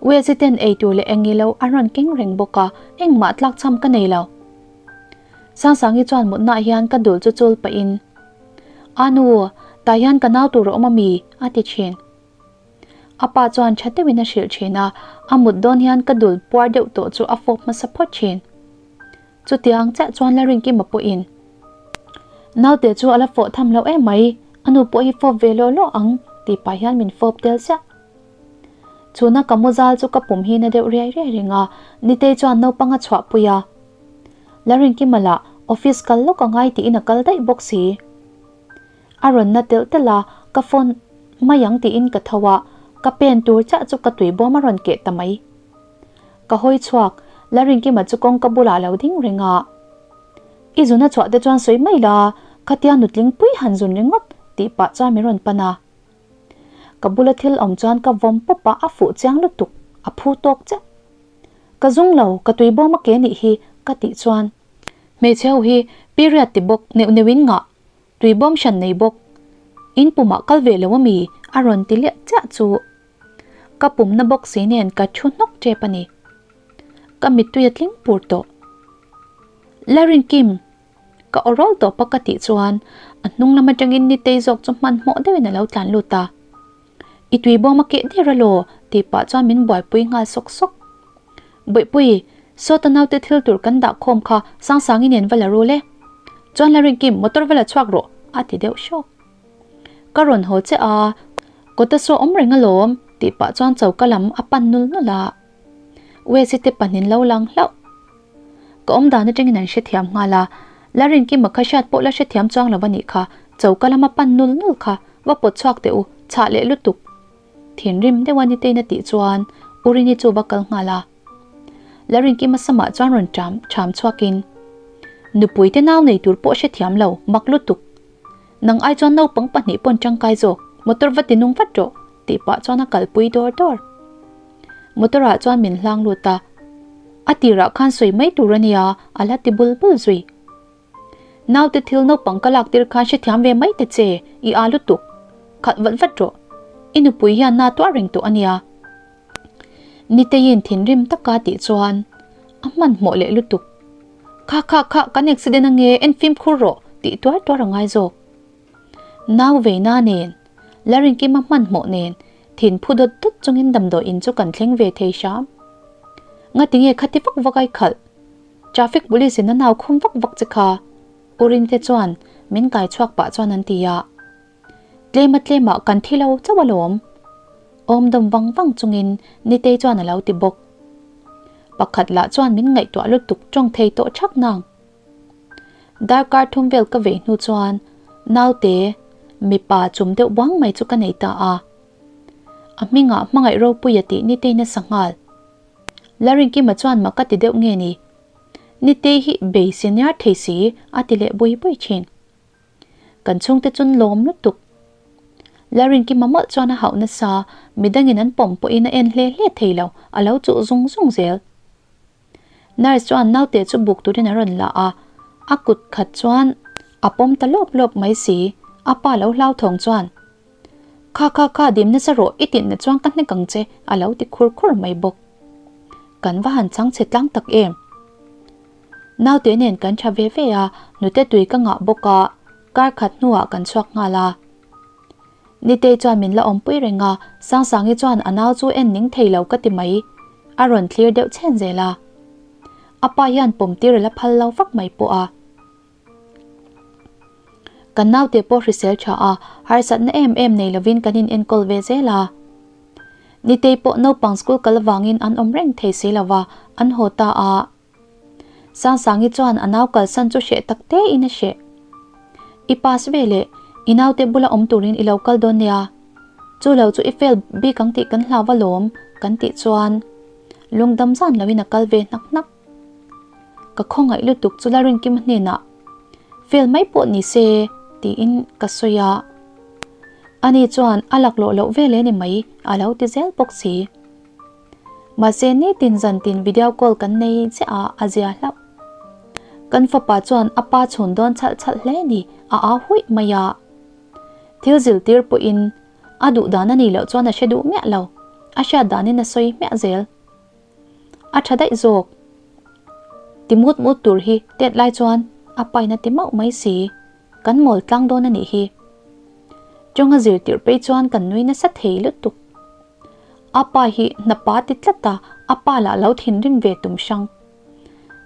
Wezi ten ei tur leh eng ilo an rawn keng reng bawk a, engmah tlak chham ka nei lo. Sangsangi chuan mutnaah hian ka dul chu chul pahin, A nu, tah hian ka nau tur a awm ami? a ti thin. A pa chuan tha deuhin a hrilh thin a, a mut dawn hian ka dul puar deuh tawh chu a fawp hmasa phawt thin. Chutiang chiah chuan Larinkima pawhin, Naute chu a la fawh tham loh em mai, a nu pawh hi fawp ve lawh lawh ang, tih pah hian min fawp tel chiah. Chhuna ka mu zal chu ka pum hi na deuh riai riai reng a, Nitei chuan naupang a chhuahpui a. Larinkima lah office kal lawk a ngai tiin a kal daih bawk si. A rawn na telh telh a, ka phone mai ang tiin ka tho a, ka pen tur chiah chu ka tui bawm a rawn keh ta mai. Ka hawi chhuak, Larinkima chu kawngka bulah a lo ding reng a. I zun a chhuah te chuan sawi mai la, khatia nutling pui han zun ringawt tih pah chuan min rawn pan a. Ka bula thil awm chuan ka vawm pawp a, a fuh chiang lutuk, a phu tawk chiah. Ka zung lo, ka tui bawm a ke nih hi ka tih chuan. Hmeichhe ho hi period ti bawk neuh neuhin ngah Tui bawm hran nei bawk. In pumah kal ve lo ami? A rawn ti leh chiah chu. Ka pumna bawk si nen ka thu hnawk tep a ni. Ka mittui a tling pur tawh. Larinkim! Ka aw rawl tawp a ka tih chuan a hnung lam atangin Nitei zawk chu hmanhmawh deuhin a lo tlan lut a. I tui bawm a keh der alaw? Tih pah chuan min buaipui nghal sawk sawk. Bawihpui, sawta naute thil tur kan dah khawm kha Sangsangi nen va la rul e. Chuan Larinkim, motor va la chhuak rawh, a ti deuh hrawk. Ka rawn haw che a, kawta saw awm reng alawm, tih pah chuan choka lam a pan nul nul a. Wesi te pahnin lo lang hlauh. Ka awm dan atangin an hrethiam nghal a, Larinkima kha hriat pawh la hrethiam chuang lo a nih kha, choka lama pan nul nul kha va pawt chhuak teh u, chhah leh lutuk. Thinrim deuha Nitein a tih chuan Urini chu va kal nghal a. Larinkima samah chuan rawn ṭam ṭham chhuakin, Nupui te nau nei tur pawh hrethiam lo, mak lutuk. Nang ai chuan naupang pahnih pawn ṭangkai zawk, motor va ti nung vat rawh, tih pah chuan a kalpui dawr dawr. Motor ah chuan min hlang lut a, a tirah khan sawi mai tur a nia, a la ti bul bul zui. Naute thil naupang ka lak tir khan hrethiam ve mai ta che, i â lutuk. Khalh vat vat rawh. I nupui hian na tuah reng tawh a nia. Niteiin thinrim taka tih chuan a hmanhmawh leh lutuk. Kha kha kha kan accident ange en fimkhur rawh tih tuar tuar a ngai zawk. Nau veina nen, Larinkima hmanhmawh nen thin phu dawt dawt chungin damdawi in chu kan thleng ve thei hram. Ngatinge khati vak vak ai khalh? Traffic police in a nau khum vak vak che kha U Rinte chuan min kai chhuak pah chuan an ti a. Tlema tlemah kan thi lo chauh alawm. Awm dawm vang vang chungin Nitei chuan a lo ti bawk. Pakhat lah chuan min ngaihtuah lutuk tawng thei tawh thak nang. Darkar thum vel ka vei hnu chuan naute mipa chum deuh buang mai chu ka nei ta a. A hmingah hmangaih ropuia tih Nitei nasa nghal. Larinkima chuan mak a ti deuh nge ni? Nitei hi bei senior thei si a ti leh bui bui thin. Kan chhungte chun lawm lutuk. Larinkima mawlh chuan a hauh nasa, midangin an pawm pawhin a en hle hle thei lo, a lo chuh zung zung zel. Nurse chuan naute chu buk turin a rawn la a, a kut khat chuan a pawm ta lawp lawp mai si, a pa lo hlauthawng chuan, Kha kha kha dim nasa rawh, i tinhna chuan ka hnek ang che, a lo ti khur khur mai bawk. Kan va han chang chhe tlang tak em. Naute nen kan tha ve ve a, nute tui ka ngah bawk a, kar khat hnuah kan chhuak nghal a. Nitei chuan min la awmpui reng a, Sangsangi chuan a nau chu en ning thei lo ka ti mai, a rawn thlir deuh chhen zel a. A pa hian pawm tir a la phal lo vak mai pawh a. Kan naute pawh hrisel tha a, harsatna em em nei lovin kan in enkawl ve zel a. Nitei pawh naupang school kal avangin an awm reng thei si lova, an haw ta a. Sangsangi chuan a nau kalsan chu hreh tak te in a hreh. I pass ve leh, i naute bula awm turin i lo kal dawn nia. Chu lo chu i fail bik ang tih kan hlau alawm kan tih chuan lungdam zan loin a kal ve hnak hnak. Ka khawngaih lutuk chu Lalrinkima hnenah fail mai pawh ni se tiin ka sawi a. Ani chuan a laklawh loh vel e ni mai a lo ti zel bawk si. Mahse nitin zantin video call kan nei chiah a, a zia hlauh. Kan fapa chuan a pa chhun dawn chhalh chhalh hle ni, a au huih mai a. Thil ziltir pawhin a duh dan a nih loh chuan a hre duh miah lo, a hriat danin a sawi hmiah zel. A tha daih zawk. Ti mut mut tur hi tet lai chuan a pain a ti mauh mai si, kan mawl tlang dawn a nih hi. Chawnga zirtirh pei chuan kan nui nasa thei lutuk. A pa hi hnapa ti tlat a, a pa lah lo thinrim ve tum hrang.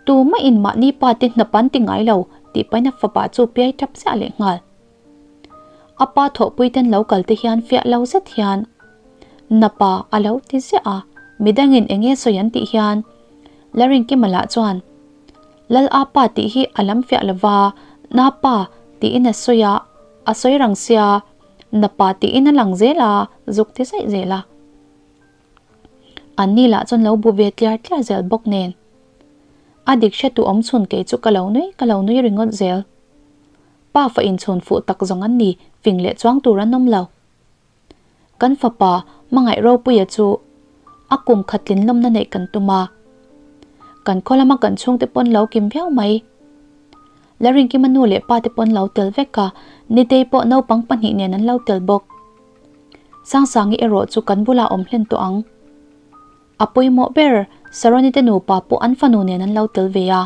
Tumah in mahni pa te hnap an ti ngai lo tih pahin a fapa chu piai tap chiah leh nghal. A pa thawhpui ten lo kal te hian fiah lo zet hian Napa a lo ti ziah a, midangin eng nge sawi an tih hian Laringkima lah chuan Lal a pa tih hi a lam fiah lova Na pa tiin a sawi a, a sawi rang sia Na pa tiin a lang zel a, zuk ti zaih zel a. Anni lah chuan lo bu ve tliar tliar zel bawk nen. A dik hretu awm chhun kei chu ka lo nui ka lo nui ringawt zel. Pa fa inchhun fuh tak zawng an ni, fing leh chuang tur an awm lo. Kan fapa hmangaih ropuia chu a kum khat tlin lawmna neih kan tum a. Kan khaw lama kan chhungte pawn lo kim viau mai. Larinkima nu leh pa te pawn lo tel vek a, Nitei pawh naupang pahnih nen an lo tel bawk. Sangsangi erawh chu kan bulah awm hlen tawh ang. A pawimawh ber, Saroni te nupa pawh an fanu nen an lo tel ve a.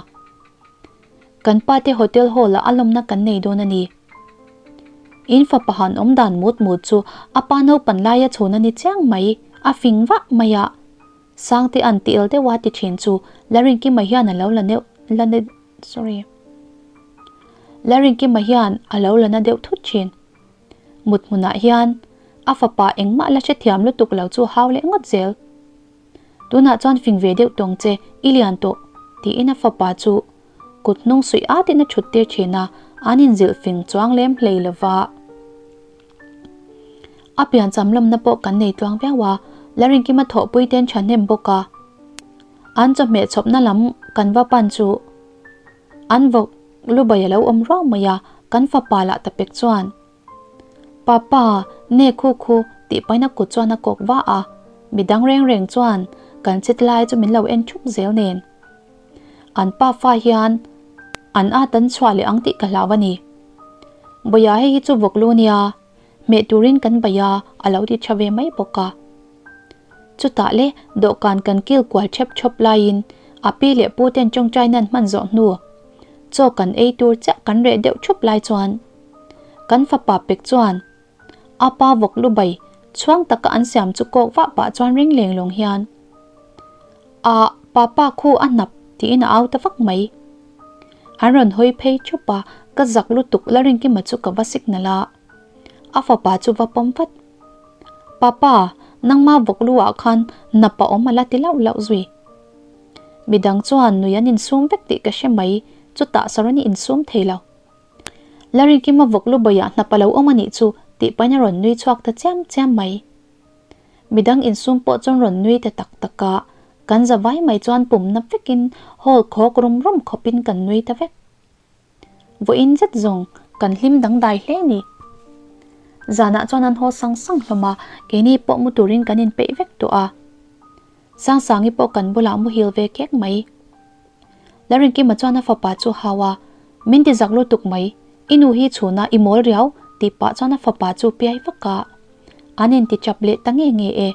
Kan pa te hotel hall ah a lawmna kan nei dawn a ni. In fapa han awm dan mut mut chu a pa naupan laia chhun a ni chiang mai, a fing vah mai a. Sangte an ti el deuh a ti thin chu Larinkima hian a lo la neuh la ne sorry Larinkima hian a lo la na deuh thut thin. Mut hmunah hian a fapa engmah la hrethiam lutuk lo chu hau leh ngawt zel. Tunah chuan fing ve deuh tawng che, i lian tawh, tiin a fapa chu kut hnung suih atin a thut tir thin a, an inzilh fing chuang lem hlei lo va. A piancham lawmna pawh kan nei tluang viau a, Larinkima thawhpui ten thahnem bawk a, an chawhmeh chhawpna lam kan va pan chu an vawk lubai a lo awm ruau mai a, kan fapa lah ta pek chuan, Papa, ne khu khu tih paina kut chuan a kawk va a, midang reng reng chuan kan chit lai chu min lo en thup zel nen. An pa fa hian an at an chhuah leh ang tih ka hlau a ni. Bawia hei hi chu vawk lu nia, hmeh turin kan bei a, a lo ti tha ve mai bawk a. Chutah le dawhkan kan kil kual thep thawp laiin a pi leh pu ten tawngtai nan hman zawh hnu chaw kan ei tur chiah kan reh deuh thup lai chuan kan fapa pek chuan a pa vawk lu bai chhuang taka an siam chu kawk vah pah chuan ring leng lawng hian A papa khu a hnap tiin a au ta vak mai. An rawn hawi phei thup a, ka zak lutuk la Rinkima chu ka va signal a. A fapa chu va pawm vat. Papa, nangma vawk lu ah khan hnap a awm a la ti lauh lauh zui. Midang chuan nui an insum vek tih ka hre mai, chutah Saroni insum thei lo. La Rinkima vawk lu bawiah hnap a lo awm a nih chu tih pahin a rawn nui chhuak ta chiam chiam mai. Midang insum pawh chuan rawn nui ta tak tak a, kan za vai mai chuan pumna vekin hall khawk rum rum khawpin kan nui ta vek. Vawiin zet zawng kan hlim dangdai hle ni. Zanah chuan an haw sang sang hlawm a, keini pawh mu turin kan inpeih vek tawh a. Sangsangi pawh kan bulah muhil ve kek mai. Larinkima chuan a fapa chu hau a, Min ti zak lutuk mai, i nu hi chhunah i mawl riau tih pah chuan a fapa chu piai vak a. An inti chap leh ta nge nge e.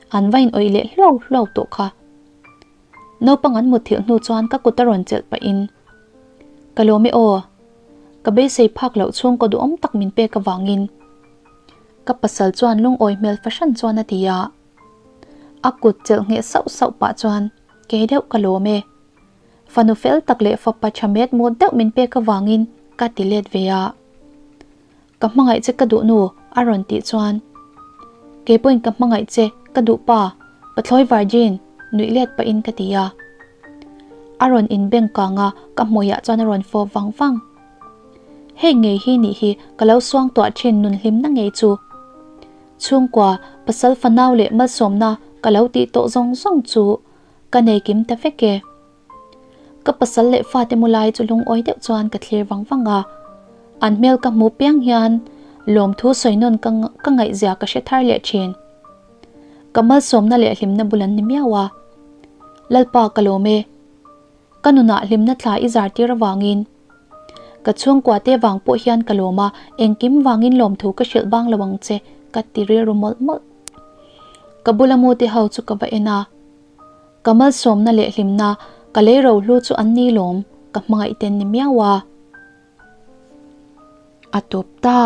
An va in awih leh hluau hluau tawh kha. Naupang an mutthilh hnu chuan ka kut a rawn chelh pahin, Ka lawm e aw. Ka beisei phak loh chhungkaw duhawm tak min pek avangin. Ka pasal chuan lungawi hmel fahran chuan a ti a. A kut chelh ngheh sauh sauh pah chuan, Kei deuh ka lawm e. Fanu fel tak leh fapa tha met mut deuh min pek avangin ka ti let ve a. Ka hmangaih che ka duh nu a rawn tih chuan Kei pawhin ka hmangaih che ka duh pa, Pathlawi Virgin nuih let pahin ka ti a. A rawn inbeng kang a, ka hmuiah chuan a rawn fawp vang vang. Hei ngei hi nih hi ka lo suang tuah thin nun hlimna ngei chu. Chhungkua, pasal fanau leh malsawmna ka lo tih tawh zawng zawng chu ka nei kim ta vek e. Ka pasal leh fate mu lai chu lungawi deuh chuan ka thlir vang vang a, an hmel ka hmu piang hian lawmthu sawi nawn ka ka ngaihzia ka hre thar leh thin. Ka malsawmna leh hlimna bul an ni miau a. Lalpa ka lawm e. Ka nunah hlimna thla i zar tir avangin ka chhungkua te vang pawh hian ka lawm a, engkim vangin lawmthu ka hrilh bang lo ang che ka ti rilru mawlh mawlh. Ka bula mu te ho chu ka va en a. Ka malsawmna leh hlimna ka lei rohlu chu an ni lawm, ka hmangaih ten ni miau a. A tawp ta.